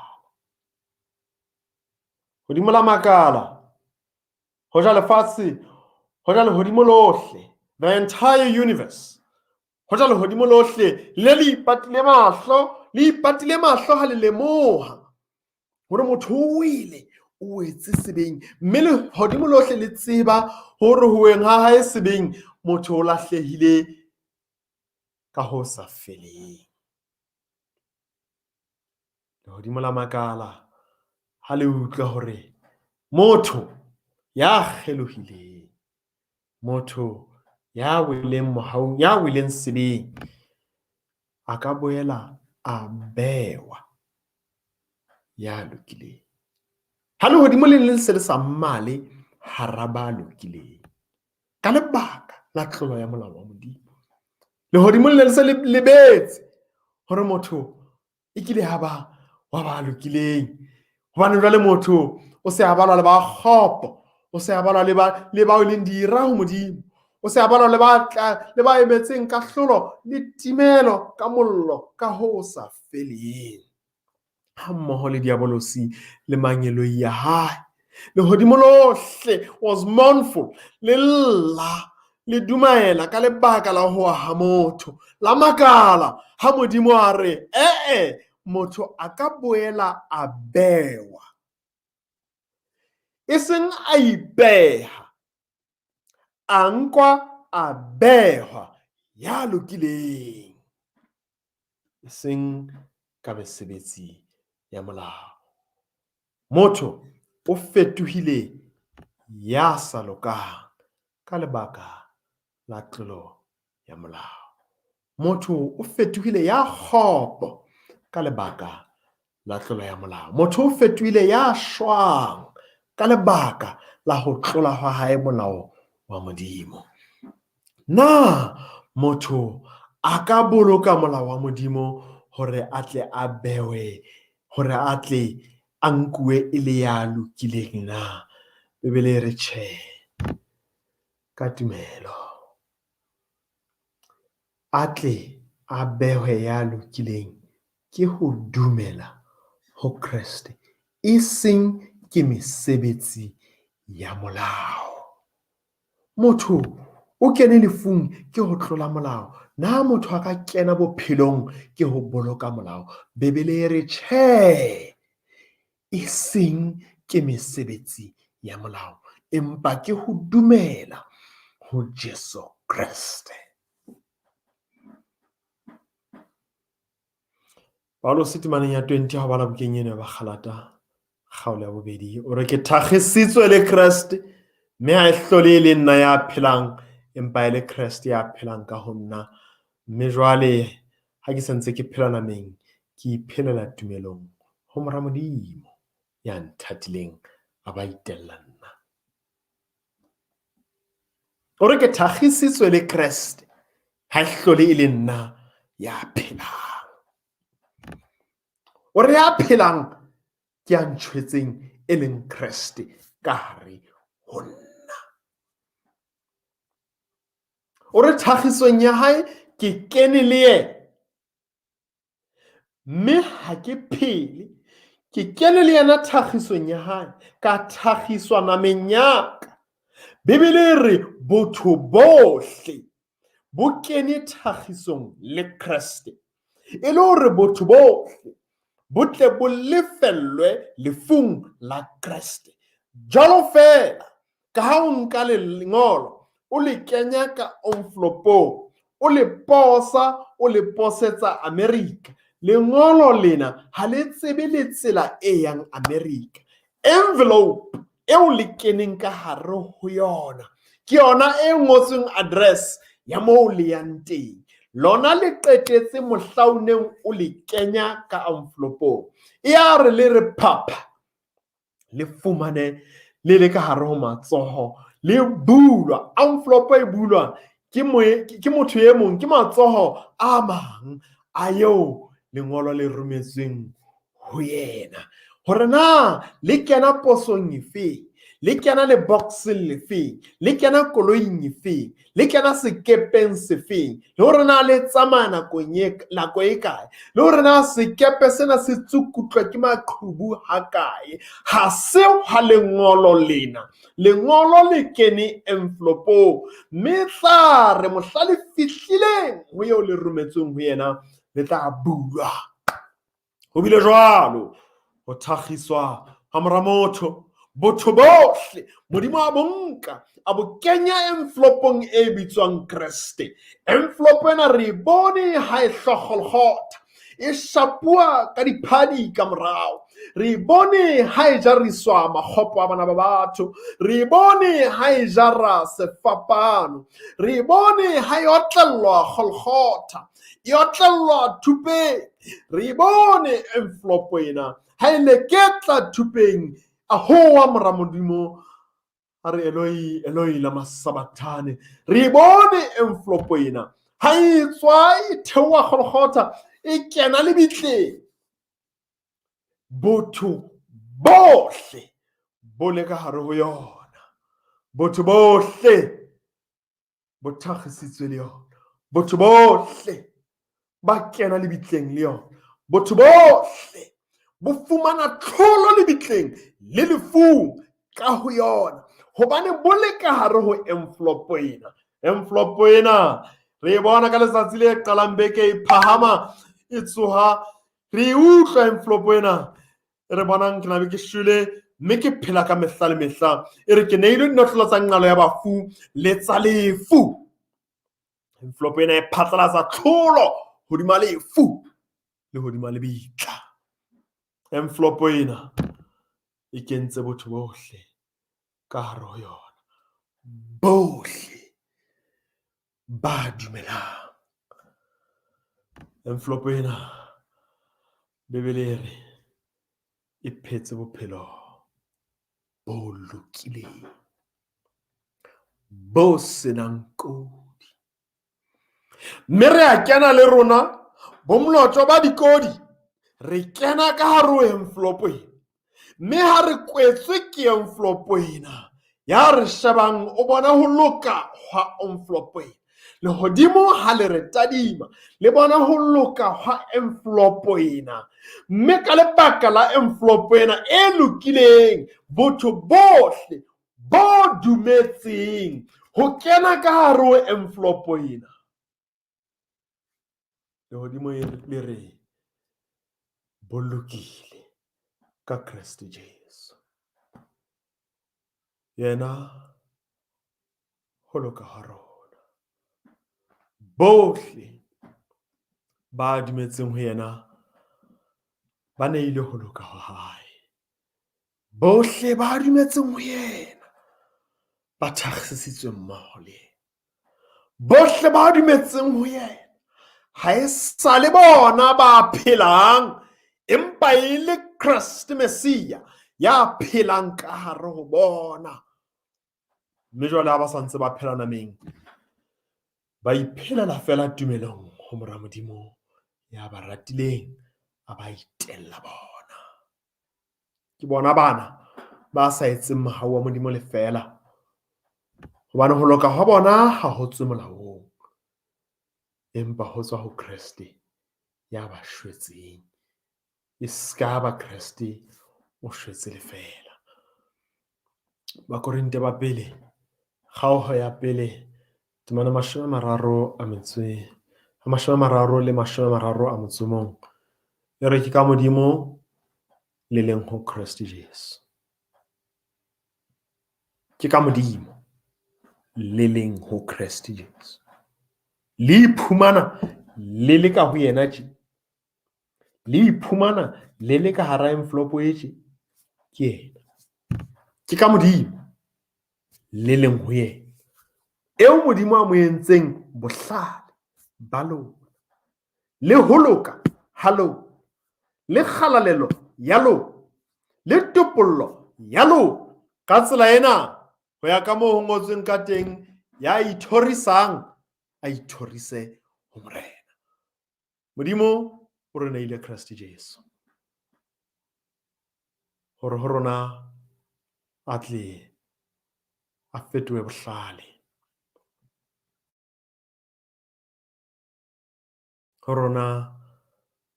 hodimo la makala, hoja lefatshe, hoja lehodimo lohle, the entire universe, hoja lehodimo lohle le le ipatile mahlo, le ipatile mahlo ha le lemoha hore motho o wele, o wetse sebeng, mme lehodimo lohle le tseba hore ho weng ha hae sebeng motho o lahlehile ka ho sa feleng. Lehodimo la makala ha le utlwa hore motho ya kgelohileng, motho ya weleng mohaung, ya weleng sebeng, a ka boela a bewa ya lokileng. Ha lehodimo le leng se le sa mmale hara ba lokileng ka lebaka la tlolo ya molao wa Modimo. Lehodimo le ne le se le lebetse hore motho e kile ha ba wa ba lokileng, hobane jwale motho o se a balwa le ba kgopo, o se a balwa le ba le bao e leng dira ho Modimo, o se a balwa le ba tla le ba emetseng kahlolo le timelo ka mollo ka ho sa feleng, hammoho le diabolosi le mangeloi a hae. Lehodimo lohle was mournful, le lla, le dumaela ka lebaka la ho wa ha motho, la makala ha Modimo a re, ee, motho a ka boela a bewa, e seng a ipeha, a nkwa a behwa ya lokileng, e seng ka mesebetsi ya molao. Motho o fetohile ya sa lokang ka lebaka la tlolo ya molao. Motho o fetohile ya kgopo ka lebaka la tlolo ya molao. Motho o fetohile ya shwang ka lebaka la ho tlola hwa hae molao wa Modimo. Na motho a ka boloka molao wa Modimo hore a tle a bewe, hore a tle a nkuwe e le ya lokileng na? Bibele e re tjhe, ka tumelo. A tle a behwe ya lokileng ke ho dumela ho Kreste, e seng ke mesebetsi ya molao. Motho o kene lefung ke ho tlola molao. Na motho a ka kena bophelong ke ho boloka molao? Bibele e re tjhe, e seng ke mesebetsi ya molao, empa ke ho dumela ho Jesu Kreste. Paulose temaneng ya 20 ha o bala bukeng eno ya Bagalata kgaolo ya bobedi o re ke thakgisitswe le Kreste mme ha e hlole e le nna ya phelang empa e le Kreste ya phelang ka ho nna mme jwale ha ke santse ke phela nameng ke iphelela tumelong ho Mora Modimo ya nthatileng a ba itella nna. O re ke thakgisitswe le Kreste, ha e hlole e le nna ya phelang. O re ya phelang ke ya ntjhwetseng e leng Kreste ka hare ho nna. O re thakgisong ya hae ke kene le yena Mme ha ke phele, ke kene le yena thakgisong ya hae, ka thakgiswa nameng ya ka. Bibele e re botho bohle bo kene thakgisong le Kreste, e le hore botho bohle bo tle bo lefellwe lefung la Kreste. Jwalo feela ka ha o nka lengolo o le kenya ka onfolopong o le posa o le posetsa Amerika lengolo lena ha le tsebe le tsela e yang Amerika envelope eo le keneng ka hare ho yona ke yona e ngotsweng address ya moo le yang teng lona le qetetse mohla o neng o le kenya ka envelopong e a re le re phapha le fumane le le ka hare ho matsoho le bulwa envelope e bulwa ke ke motho e mong ke matsoho a mang a eo lengolo le rometsweng ho yena hore na le kena posong efeng le kena le boxeng lefeng le kena koloing efeng le kena sekepeng sefeng le hore na le tsamaya nakong e nako e kae le hore na sekepe sena se tsukutlwa ke maqhubu hakae ha se ha lengolo lena lengolo le kene envelopong mme tla re mohla le fihlileng ho eo le rometsweng ho yena le tla bulwa Ho bile jwalo ho thakgiswa ha mora motho botho bohle modimo a bonka a bo kenya envelopong e bitswang Kreste envelope ena re e bone ha e hlokgolkgotha e shapuwa ka diphadi ka morao re e bone ha e jariswa makgopo a bana ba batho re e bone ha e jara sefapano re e bone ha e otlellwa kgolkgotha e otlellwa thupeng re e bone envelope ena ha e leketla thupeng a hoa mora modimo a re eloi eloi lama sabathane re e bone envelope ena ha e tswa e theoha kgolkgotha e kena lebitleng botho bohle bo le ka hare ho yona botho bohle bo thakgisitswe le yona botho bohle ba kena lebitleng le yona botho bohle bo fumana tlholo lebitleng le lefung ka ho yona hobane bo le ka hare ho envelope ena envelope ena re e bona ka letsatsi le qalang beke e phahama e tsoha re e utlwa envelope ena e re bonang ke nabe ke shwele mme ke phela ka mehla le mehla e re ke neilwe dinotlolo tsa nqalo ya bafu le tsa lefu envelope ena e phatlalatsa tlholo hodima lefu le hodima lebitla envelope ena e kentse botho bohle ka hare ho yona bohle ba dumelang envelope ena bibele e re e phetse bophelo bo lokileng bo senang kodi mme re a kena le rona Bomlotjo ba dikodi re kena ka hare ho envelope ena. Mme ha re kwetswe ke envelope ena, ya re shebang o bona ho loka hwa envelope ena. Lehodimo ha le re tadima, le bona ho loka hwa envelope ena. Mme ka lebaka la envelope ena e lokileng, botho bohle bo dumetseng ho kena ka hare ho envelope ena, lehodimo le re bo lokile ka Kreste Jesu. Yena ho loka ha rona. Bohle ba dumetseng ho yena ba neilwe ho loka ha hae. Bohle ba dumetseng ho yena ba thakgisitswe mmoho le yena. Bohle ba dumetseng ho yena ha e sa le bona ba phelang, empa e le Kreste Messia ya phelang ka hare ho bona. Mme jwale ha ba sa ntse ba phela nameng, ba iphelela fela tumelong ho Mora Modimo ya ba ratileng, a ba itella bona. Ke bona bana ba sa etseng mohau wa Modimo lefeela, hobane ho loka hwa bona ha ho tswe molaong, empa ho tswa ho Kreste ya ba shwetseng. E ska ba Kreste o shwetse lefeela. Bakorinte ba pele, kgaoho ya pele, temana 31. E re ke ka Modimo le leng ho Kreste Jesu. Ke ka Modimo le leng ho Kreste Jesu. Le iphumana le le ka ho yena tje. Le iphumana le le ka hara envelope e tje, ke yena. Ke ka Modimo le leng ho yena. Eo Modimo a mo entseng bohlale ba lona, le ho loka ha lona, le kgalalelo ya lona, le topollo ya lona. Ka tsela ena, ho ya ka moo ho ngotsweng ka teng, ya ithorisang a ithorise ho Morena. Modimo o re neile Kreste Jesu hore ho rona a tle a fetohe bohlale, ho rona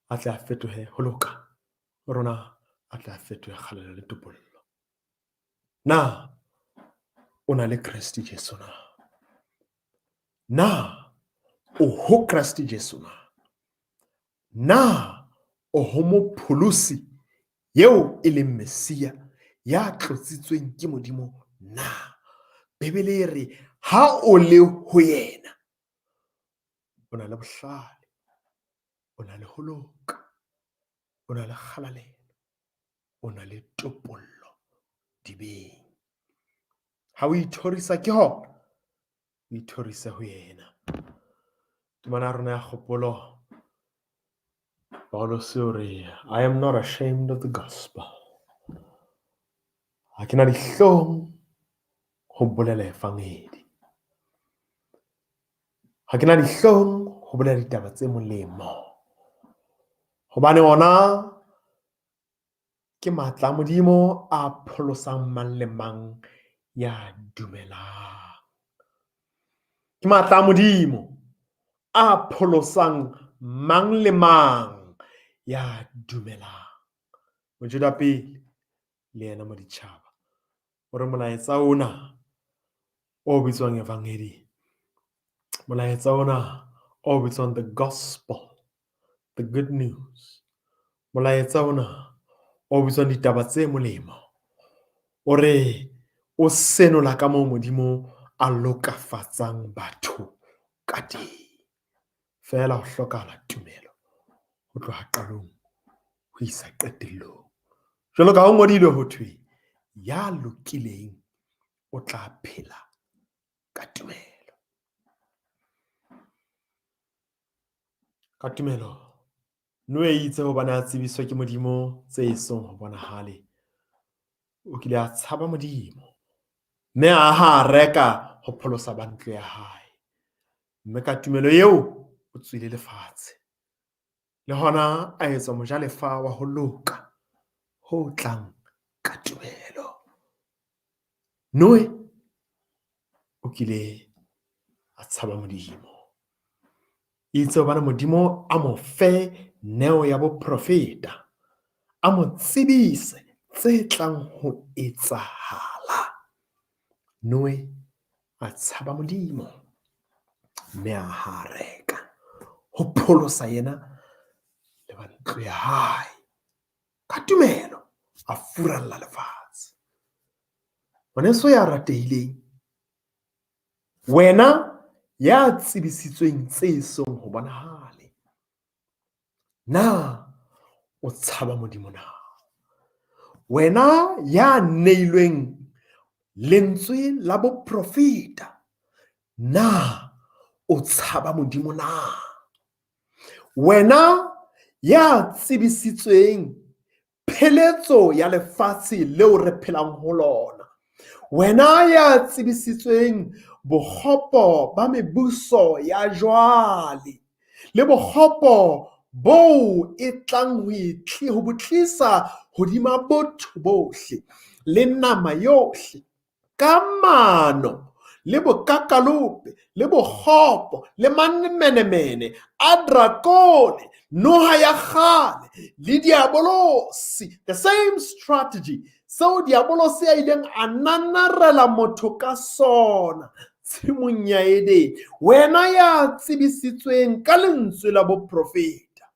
a tle a fetohe ho loka, ho rona a tle a fetohe kgalalelo le topollo. Na o na le Kreste Jesu na? Na o ho Kreste Jesu na? Na o ho mopholosi eo e leng Messia ya tlotsitsweng ke Modimo na? Bibele e re ha o le ho yena o na le bohlale, o na le ho loka, o na le kgalalelo, o na le topollo dibeng. Ha o ithorisa ke hona, o ithorise ho yena. Temana ya rona ya kgopolo, Paulus o re, I am not ashamed of the gospel. Ha ke na dihlong ho bolela evangedi. Ha ke na dihlong ho bolela ditaba tse molemo. Hobane ona ke matla a Modimo a pholosang mang le mang ya dumelang. Ke matla a Modimo a pholosang mang le mang ya dumelang. Mojuda pele le yena moditjhaba o re molaetsa ona o bitswang evangedi, molaetsa ona o bitswang the gospel, the good news, molaetsa ona o bitswang ditaba tse molemo, o re o senola ka moo Modimo a lokafatsang batho ka teng. Feela ho hlokahala tumelo ho tloha qalong ho isa qetellong. Jwalo ka ha ho ngodilwe ho thwe, ya lokileng o tla phela ka tumelo. Ka tumelo Noe itse hobane a tsebiswa ke Modimo tse esong ho bonahale, o kile a tshaba Modimo mme a aha areka ho pholosa ba ntlo ya hae. Mme ka tumelo eo o tswile lefatshe. Le hona a etswa mojalefa wa ho loka ho tlang ka tumelo. Noe o kile a tshaba Modimo. Itse hobane Modimo a mo fe neo ya boprofeta, a mo tsebise tse tlang ho etsahala. Noe a tshaba Modimo mme a aha areka ho pholosa yena le ba ntlo ya hae. Ka tumelo a furalla lefatshe. Ngwaneso ya ratehileng, wena ya tsebisitsweng tse song ho bonahale, na o tshaba Modimo na? Wena ya neilweng lentswe la boprofeta, na o tshaba Modimo na? Wena ya tsebisitsweng pheletso ya lefatshe leo re phelang ho lona, wena ya tsebisitsweng bokgopo ba mebuso ya jwale le bokgopo boo e tlang ho bo tlisa hodima botho bohle le nama yohle ka mano le bokakalope le bokgopo le mamenemene a drakone, noha ya kgale le diabolosi. The same strategy seo diabolosi a ileng a nanarela motho ka sona tshimong ya Edene. Wena ya tsebisitsweng ka lentswe la boprofeta,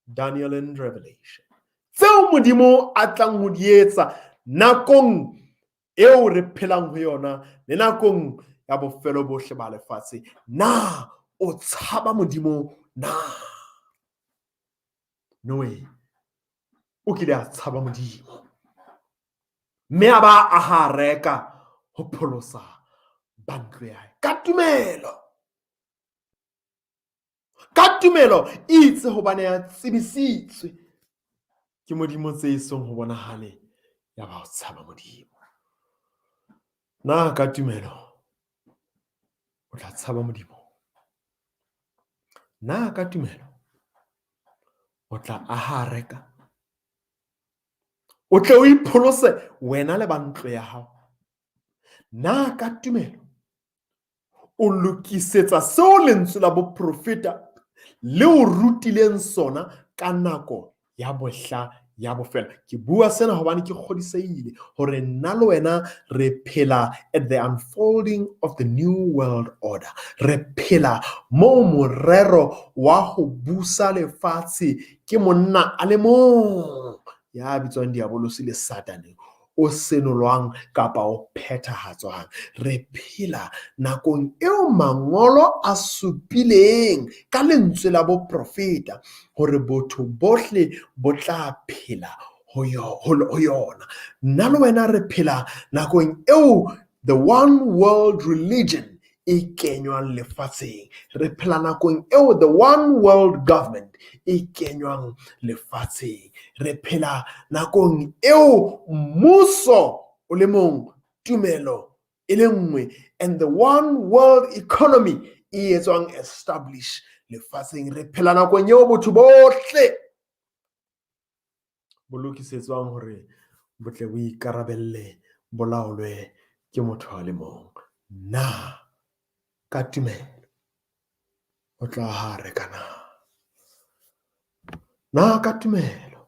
Daniel and Revelation, tseo Modimo a tlang ho di etsa nakong eo re phelang ho yona le nakong ya bofelo bohle ba lefatshe. Na o tshaba Modimo na? Noe o kile a tshaba Modimo mme a ba aha areka ho pholosa ba ntlo ya hae ka tumelo. Ka tumelo itse hobane ya tsebisitswe ke Modimo tse isong ho bonahale, ya ba o tshaba Modimo. Na ka tumelo o tla tshaba Modimo? Na ka tumelo o tla aha areka o tle o ipholose wena le ba ntlo ya hao? Na ka tumelo o lokisetsa seo lentswe la boprofeta le o rutileng sona ka nako ya bohla ya bofelo? Ke bua sena hobane ke kgodisehile hore nna le wena re phela at the unfolding of the new world order. Re phela moo morero wa ho busa lefatshe ke monna a le mong ya bitswang Diabolosi le Satane o senolwang kapa o phethahatswang. Re phela nakong eo mangolo a supileng ka lentswe la boprofeta hore botho bohle bo tla phela ho yona. Nna le wena re phela nakong eo the one world religion e kenywang lefatsheng. Re phela nakong eo the one world government e kenywang lefatsheng. Re phela nakong eo mmuso o le mong, tumelo e le nngwe, and the one world economy e etswang establish lefatsheng. Re phela nakong eo botho bohle bo lokisetswang hore bo tle bo ikarabelle, bo laolwe ke motho a le mong. Na ka tumelo o tla aha areka na? Na ka tumelo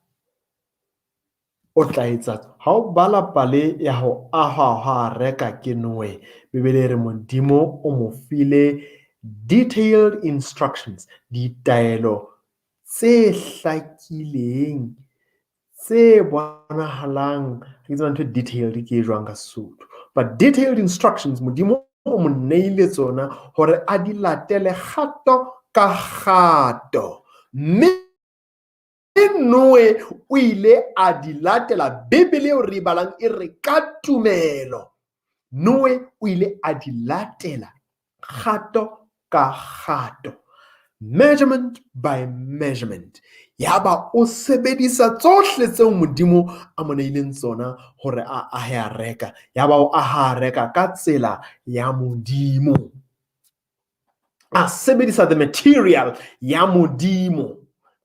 o tla etsa? Ha o bala pale ya ho ahwa ha areka ke Noe, Bibele e re Modimo o mo file detailed instructions, ditaelo tse hlakileng tse bonahalang. Ke tseba ntho e detailed ke e jwang ka Sesotho, but detailed instructions Modimo o mo neile tsona hore a di latele kgato ka kgato, mme Noe o ile a di latela. Bibele eo re e balang e re ka tumelo Noe o ile a di latela kgato ka kgato, measurement by measurement. Yaba o sebedisa tsohle tseo Modimo a mo neileng tsona hore a ahe areka. Yaba o aha areka ka tsela ya Modimo. A sebedisa the material ya Modimo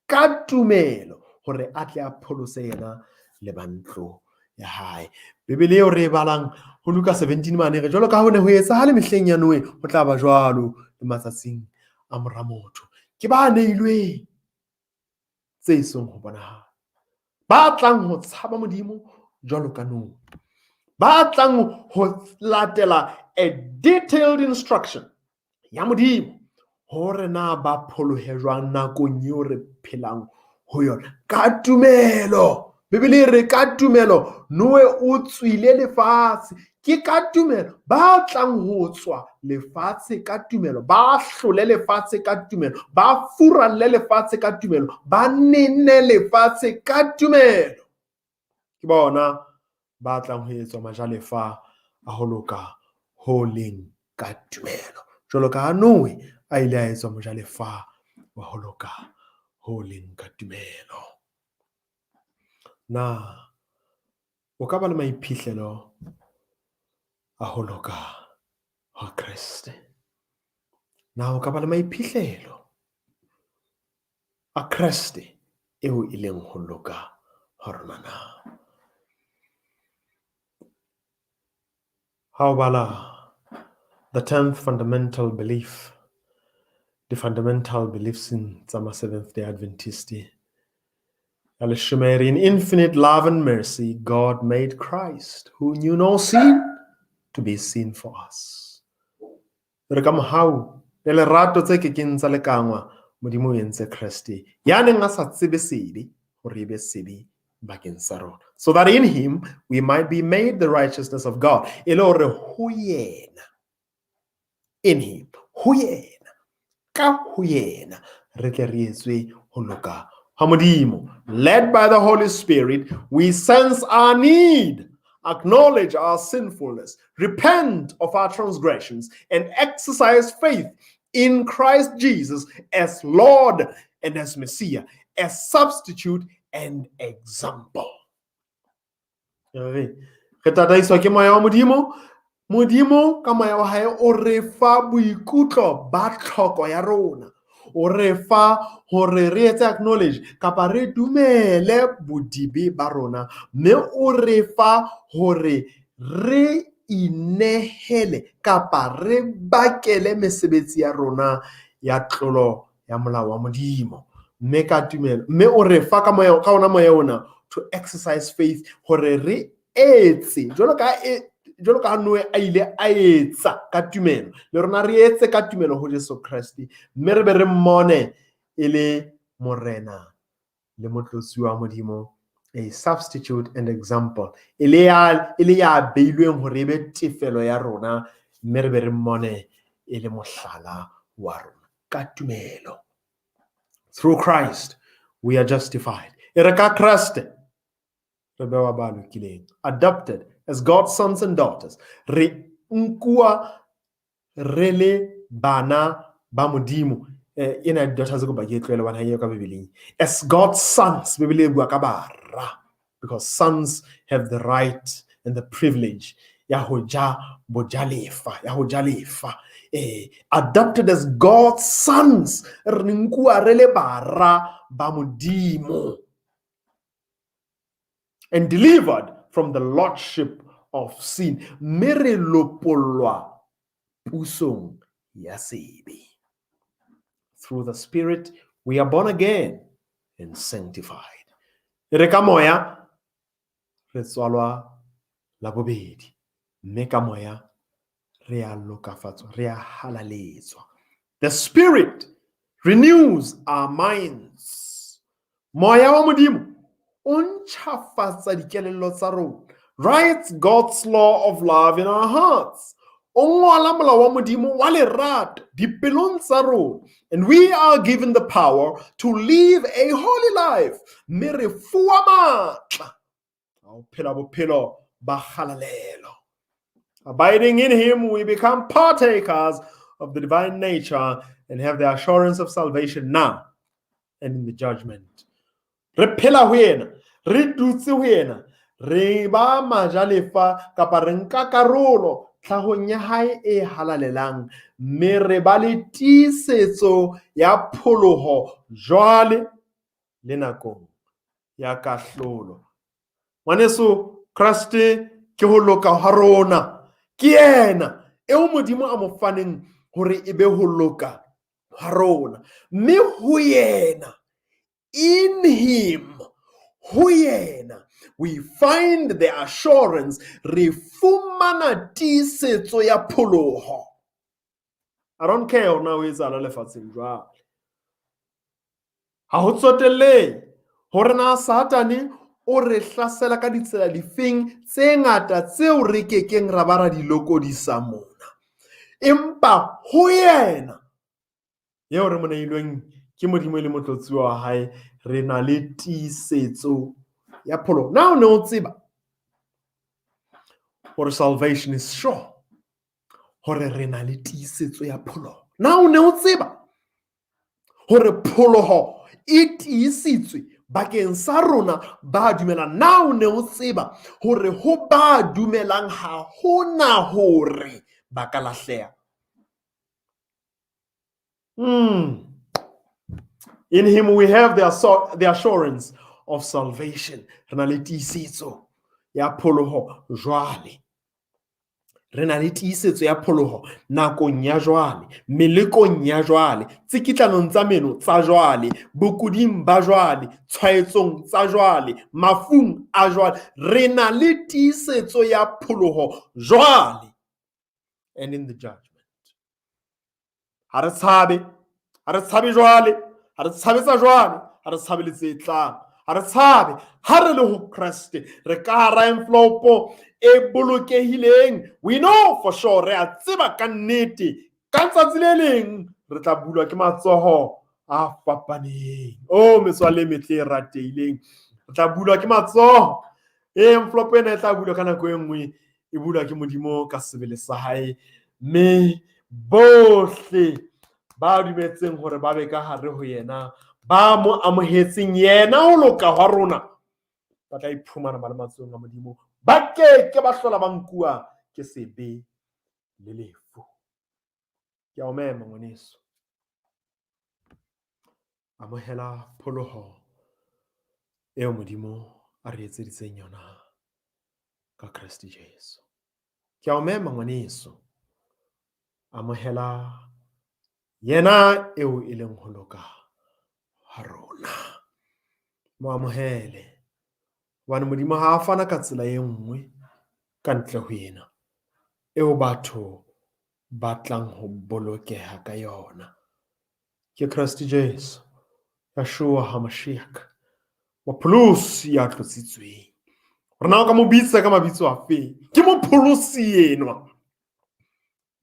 ka tumelo hore a tle a pholose yena le ba ntlo ya hae. Bibele eo re e balang ho Luka 17 mane re jwalo ka ho ne ho etsahale mehleng ya Noe, ho tla ba jwalo le matsatsing a mora motho. Ke ba neilweng tse song ho bonahala, ba tlang ho tshaba Modimo jwalo ka Noe, ba tlang ho latela a detailed instruction ya Modimo hore na ba pholohe jwang nakong eo re phelang ho yona ka tumelo. Bibele e re ka tumelo Noe o tswile lefatshe. Ke ka tumelo ba tlang ho tswa lefatshe ka tumelo, ba hlole lefatshe ka tumelo, ba furalle lefatshe ka tumelo, ba nene lefatshe ka tumelo. Ke bona ba tlang ho etswa majalefa a ho loka ho leng ka tumelo, jwalo ka ha Noe a ile a etswa mojalefa wa ho loka ho leng ka tumelo. Na o ka ba le maiphihlelo a ho loka hwa Kreste? Na o ka ba le maiphihlelo a Kreste eo e leng ho loka ha rona na? Ha o bala the 10th fundamental belief, the fundamental beliefs in tsa ma Seventh-day Adventist, ya leshome re, in infinite love and mercy, God made Christ, who knew no sin, to be sin for us. Re ka mohau le lerato tse kekeng tsa lekangwa, Modimo o entse Kreste ya neng a sa tsebe sebe hore e be sebe bakeng sa rona, so that in him we might be made the righteousness of God. E le hore ho yena, in him, ho yena, ka ho yena, re tle re etswe ho loka ha Modimo. Led by the Holy Spirit, we sense our need, acknowledge our sinfulness, repent of our transgressions, and exercise faith in Christ Jesus as Lord and as Messiah, as substitute and example. Re tataiswa ke moya wa Modimo. Modimo ka moya wa hae o re fa boikutlo ba tlhoko ya rona. O re fa hore re etse acknowledge kapa re dumele bodibe ba rona, mme o re fa hore re inehele kapa re bakele mesebetsi ya rona ya tlolo ya molao wa Modimo. Mme ka tumelo, mme o re fa ka moya, ka ona moya ona to exercise faith hore re etse jwalo ka jwalo ka Noe a ile a etsa ka tumelo, le rona re etse ka tumelo ho Jesu Kreste, mme re be re mmone e le Morena le motlotsi wa Modimo, a substitute and example, e le ya beilweng hore e be tefelo ya rona, mme re be re mmone e le mohlala wa rona ka tumelo. Through Christ we are justified. E re ka Kreste re bewa ba lokileng, adopted as God's sons and daughters. Re nkuwa re le bana ba Modimo. Ena daughters ko ba ke tlohele bana eo ka Bibeleng. As God's sons, Bibele e bua ka bara, because sons have the right and the privilege ya ho ja bojalefa, ya ho ja lefa. Adopted as God's sons, re nkuwa re le bara ba Modimo, and delivered from the lordship of sin. Mme re lopollwa pusong ya sebe. Through the Spirit, we are born again and sanctified. Re ka moya, re tswalwa la bobedi. Mme ka moya, re a lokafatswa, re a halaletswa. The Spirit renews our minds. Moya wa Modimo o ntjhafatsa dikelello tsa rona. Writes God's law of love in our hearts. O ngola molao wa Modimo wa lerato dipelong tsa rona. And we are given the power to live a holy life. Mme re fuwa matla a ho phela bophelo ba kgalalelo. Abiding in him, we become partakers of the divine nature and have the assurance of salvation now and in the judgment. Re phela ho yena, re dutse ho yena, re ba majalefa kapa re nka karolo tlhahong ya hae e halalelang, mme re ba le tiisetso ya pholoho jwale le nakong ya kahlolo. Ngwaneso, Kreste ke ho loka ha rona. Ke yena eo Modimo a mo faneng hore e be ho loka ha rona. Mme ho yena, in him, ho yena, we find the assurance, re fumana tiisetso ya pholoho. I don't care hore na ho etsahala lefatsheng jwale. Ha ho tsotellehe hore na Satane o re hlasela ka ditsela difeng tse ngata tseo re kekeng ra ba ra di lokodisa mona. Empa ho yena eo re mo neilweng ke Modimo e le motlotsuwa wa hae, re na le tiisetso ya pholoho. Na o ne o tseba hore salvation is sure, hore re na le tiisetso ya pholoho? Na o ne o tseba hore pholoho e tiisitswe bakeng sa rona ba dumelang? Na o ne o tseba hore ho ba dumelang ha hona hore ba ka lahleha? In him we have the assurance of salvation. Re na le tiisetso ya pholoho jwale. Re na le tiisetso ya pholoho nakong ya jwale, melekong ya jwale, tsikitlanong tsa meno tsa jwale, bokuding ba jwale, tshwaetsong tsa jwale, mafung a jwale. Re na le tiisetso ya pholoho jwale. And in the judgment. Ha re tshabe, ha re tshabe jwale, ha re tshabe tsa jwale, ha re tshabe le tse tlang. Ha re tshabe, ha re le ho Kreste, re ka hara envelope e bolokehileng. We know for sure, re a tseba ka nnete, ka letsatsi le leng re tla bulwa ke matsoho a fapaneng. Oh, metswalle e metle e ratehileng, re tla bulwa ke matsoho. Envelope ena e tla bulwa ka nako e nngwe, e bulwa ke Modimo ka sebele sa hae. Mme bohle ba dumetseng hore ba be ka hare ho yena, ba mo amohetseng yena ho loka hwa rona, ba tla iphumana ba le matsohong a Modimo. Ba keke ba hlola ba nkuwa ke sebe le lefu. Ke a o mema ngwaneso, amohela pholoho eo Modimo a re etseditseng yona ka Kreste Jesu. Ke a o mema ngwaneso, amohela yena eo e leng ho loka ha rona. Mo amohele, hobane Modimo ha a fana ka tsela e nngwe ka ntle ho yena eo batho ba tlang ho bolokeha ka yona. Ke Kreste Jesu, Yeshua HaMashiach, mopholosi ya tlotsitsweng. Hore na o ka mo bitsa ka mabitso afe? Ke mopholosi enwa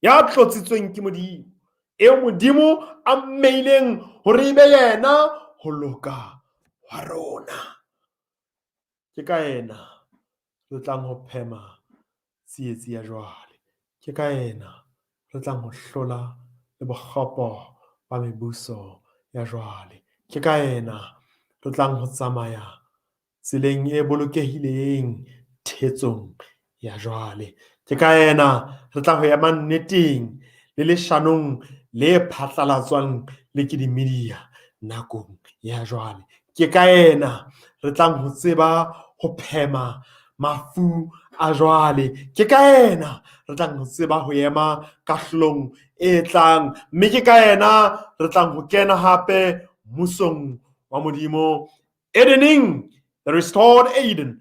ya tlotsitsweng ke Modimo, eo Modimo a mmeileng hore e be yena ho loka hwa rona. Ke ka yena re tlang ho phema tsietsi ya jwale. Ke ka yena re tlang ho hlola le bokgopo ba mebuso ya jwale. Ke ka yena re tlang ho tsamaya tseleng e bolokehileng thetsong ya jwale. Ke ka yena re tla ho ema nneteng le leshanong le phatlalatswang le ke di-media nakong ya jwale. Ke ka yena re tlang ho tseba ho phema mafu a jwale. Ke ka yena re tlang ho tseba ho ema kahlolong e tlang, mme ke ka yena re tlang ho kena hape mmusong wa Modimo. Edeneng, the restored Eden,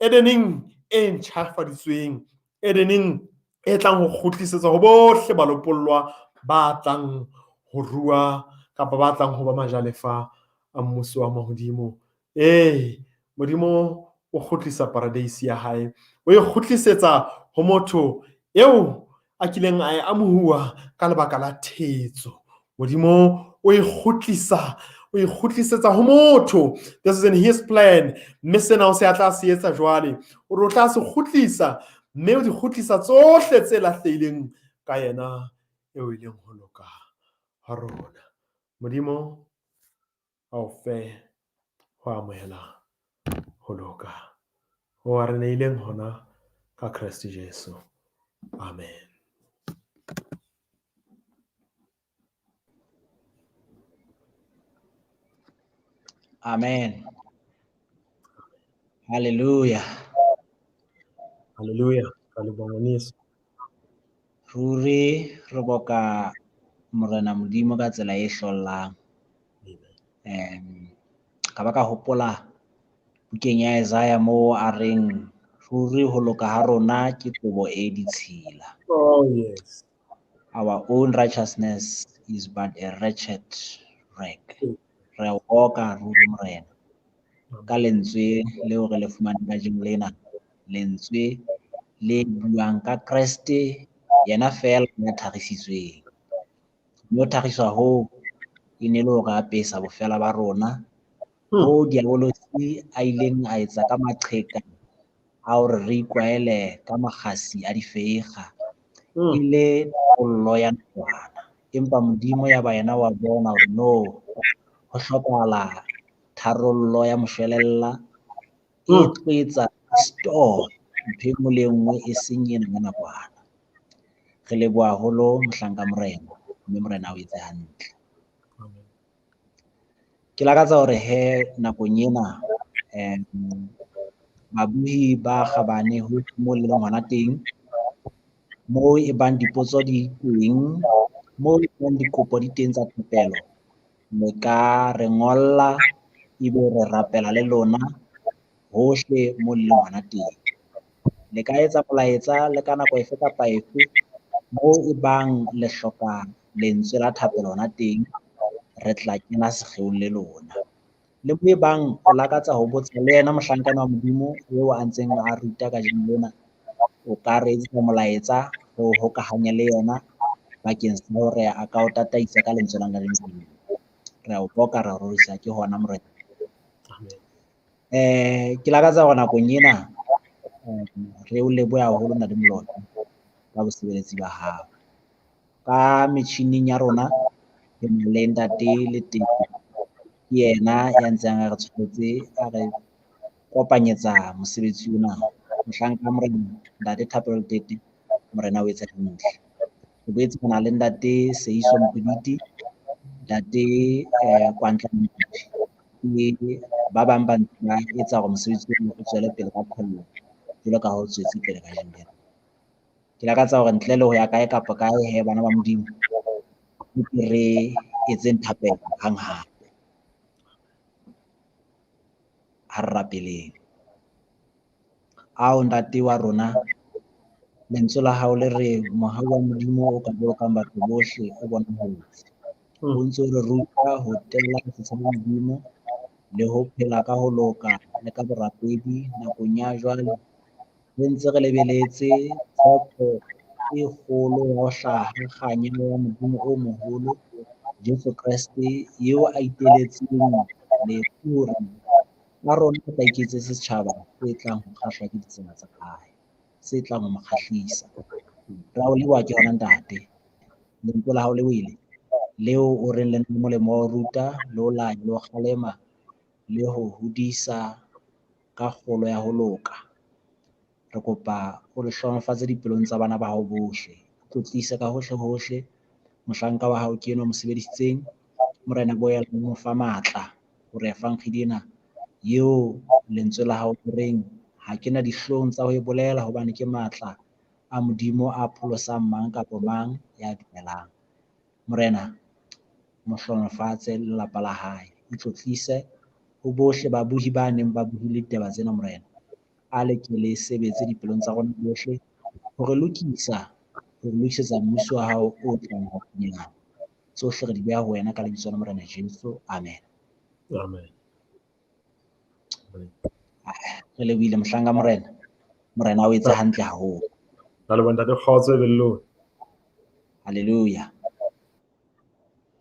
Edeneng e ntjhafaditsweng, Edeneng e tlang ho kgutlisetsa ho bohle balopollwa ba tlang ho rua kapa ba tlang ho ba majalefa a mmuso wa mahodimo. Ee, Modimo o kgutlisa paradeisi ya hae, o e kgutlisetsa ho motho eo a kileng a e amohuwa ka lebaka la thetso. Modimo o e kgutlisa, o e kgutlisetsa ho motho. This is in his plan. Mme sena o se a tla se etsa jwale, o re o tla se kgutlisa, mme o di kgutlisa tsohle tse lahlehileng ka yena eo e leng ho loka ha rona. Modimo a o fe ho amohela ho loka ho a re neileng hona ka Kreste Jesu. Amen. Amen. Hallelujah. Hallelujah. Ka leboha ngwaneso. Ruri re boka Morena Modimo ka tsela e hlollang. Ka ba ka hopola bukeng ya Isaiah moo a reng ruri ho loka ha rona ke kobo e ditshila. Oh yes. Our own righteousness is but a wretched rag. Re a oka ruri Morena ka lentswe leo re le fumaneng kajeno lena, lentswe le buang ka Kreste yena feela ya tharisitsweng. Mme ho thariswa hoo e ne le hore apesa bofela ba rona, ho diabolosi a ileng a etsa ka maqheka a hore re itlwaele ka makgasi a difeiga, e le tharollo ya nakwana. Empa Modimo ya ba yena wa bona hore no, ho hlokahala tharollo ya moshwelella e tlo etsa restore ntho e nngwe le e nngwe e seng ena ya nakwana. Re leboha haholo mohlanka Morena, mme Morena o etse hantle. Ke lakatsa hore he nakong ena babuhi ba kgabane ho mo le leng hona teng, moo e bang dipotso di teng, moo e bang dikopo di teng tsa thapelo, le ka re ngolla ebe re rapela le lona hohle mo le leng hona teng. Le ka etsa molaetsa le ka nako efe kapa efe moo e bang le hloka lentswe la thapelo hona teng, re tla kena sekgeong le lona. Le mo e bang o lakatsa ho botsa le yena mohlankana wa Modimo eo a ntseng a ruta kajeno lena, o ka re etsetsa molaetsa ho hokahanya le yena bakeng sa hore a ka o tataisa ka lentswe la Modimo. Re a o boka, re a o rorisa ke hona Morena. Ke lakatsa hore nakong ena re o lebohe haholo Ntate Moloto ka bosebeletsi ba hao. Ka metjhining ya rona re na le Ntate Letete, ke yena ya ntseng a re tshwaretse, a re kopanyetsa mosebetsi ona. Mohlanka Morena Ntate Thapelo Letete, Morena o etse hantle. Re boetse re na le Ntate Seiso Mokgwebiti, Ntate Kwantla Mokgwebiti, ba bang ba ntse ba etsa hore mosebetsi ona o tswele pele ka phollo jwalo ka ha o tswetse pele kajeno lena. Ke lakatsa hore ntle le ho ya kae kapa kae he bana ba Modimo, re etseng thapelo hang hape. Ha re rapeleng. Ao Ntate wa rona, lentswe la hao le re mohau wa Modimo o ka bolokang batho bohle o bonahetse. O ntse o re ruta ho tella setshaba Modimo le ho phela ka ho loka le ka borapedi nakong ya jwale. Re ntse re lebeletse tshepo e kgolo ya ho hlaha kganya ya Modimo o moholo, Jesu Kreste, eo a iteletseng lefu hore ka rona re tla iketsetse setjhaba se tlang ho kgahlwa ke ditsela tsa hae, se tlang ho mo kgahlisa. Re a o leboha ke hona Ntate, lentswe la hao le wele, leo o reng le na le molemo wa ho ruta, le ho laya, le ho kgalema, le ho hodisa ka kgolo ya ho loka. Re kopa o le hlohonolofatse dipelong tsa bana ba hao bohle. O tlotlise ka hohle hohle mohlanka wa hao ke enwa o mo sebedisitseng. Morena boela o mo fa matla hore efankgedi ena eo lentswe la hao le reng ha ke na dihlong tsa ho e bolela hobane ke matla a Modimo a pholosang mang kapa mang ya dumelang. Morena mo hlohonolofatse le lelapa la hae, o tlotlise ho bohle babuhi ba neng ba buhile ditaba tsena Morena. A le ke le sebetse dipelong tsa rona bohle ho re lokisa, ho re lokisetsa mmuso wa hao o tlang haufinyana. Tsohle re di beha ho wena ka lebitso la Morena Jesu. Amen. Amen. Re lebohile mohlanka Morena. Morena o etse hantle haholo. Ra leboha Ntate, kgotso e be le lona. Hallelujah.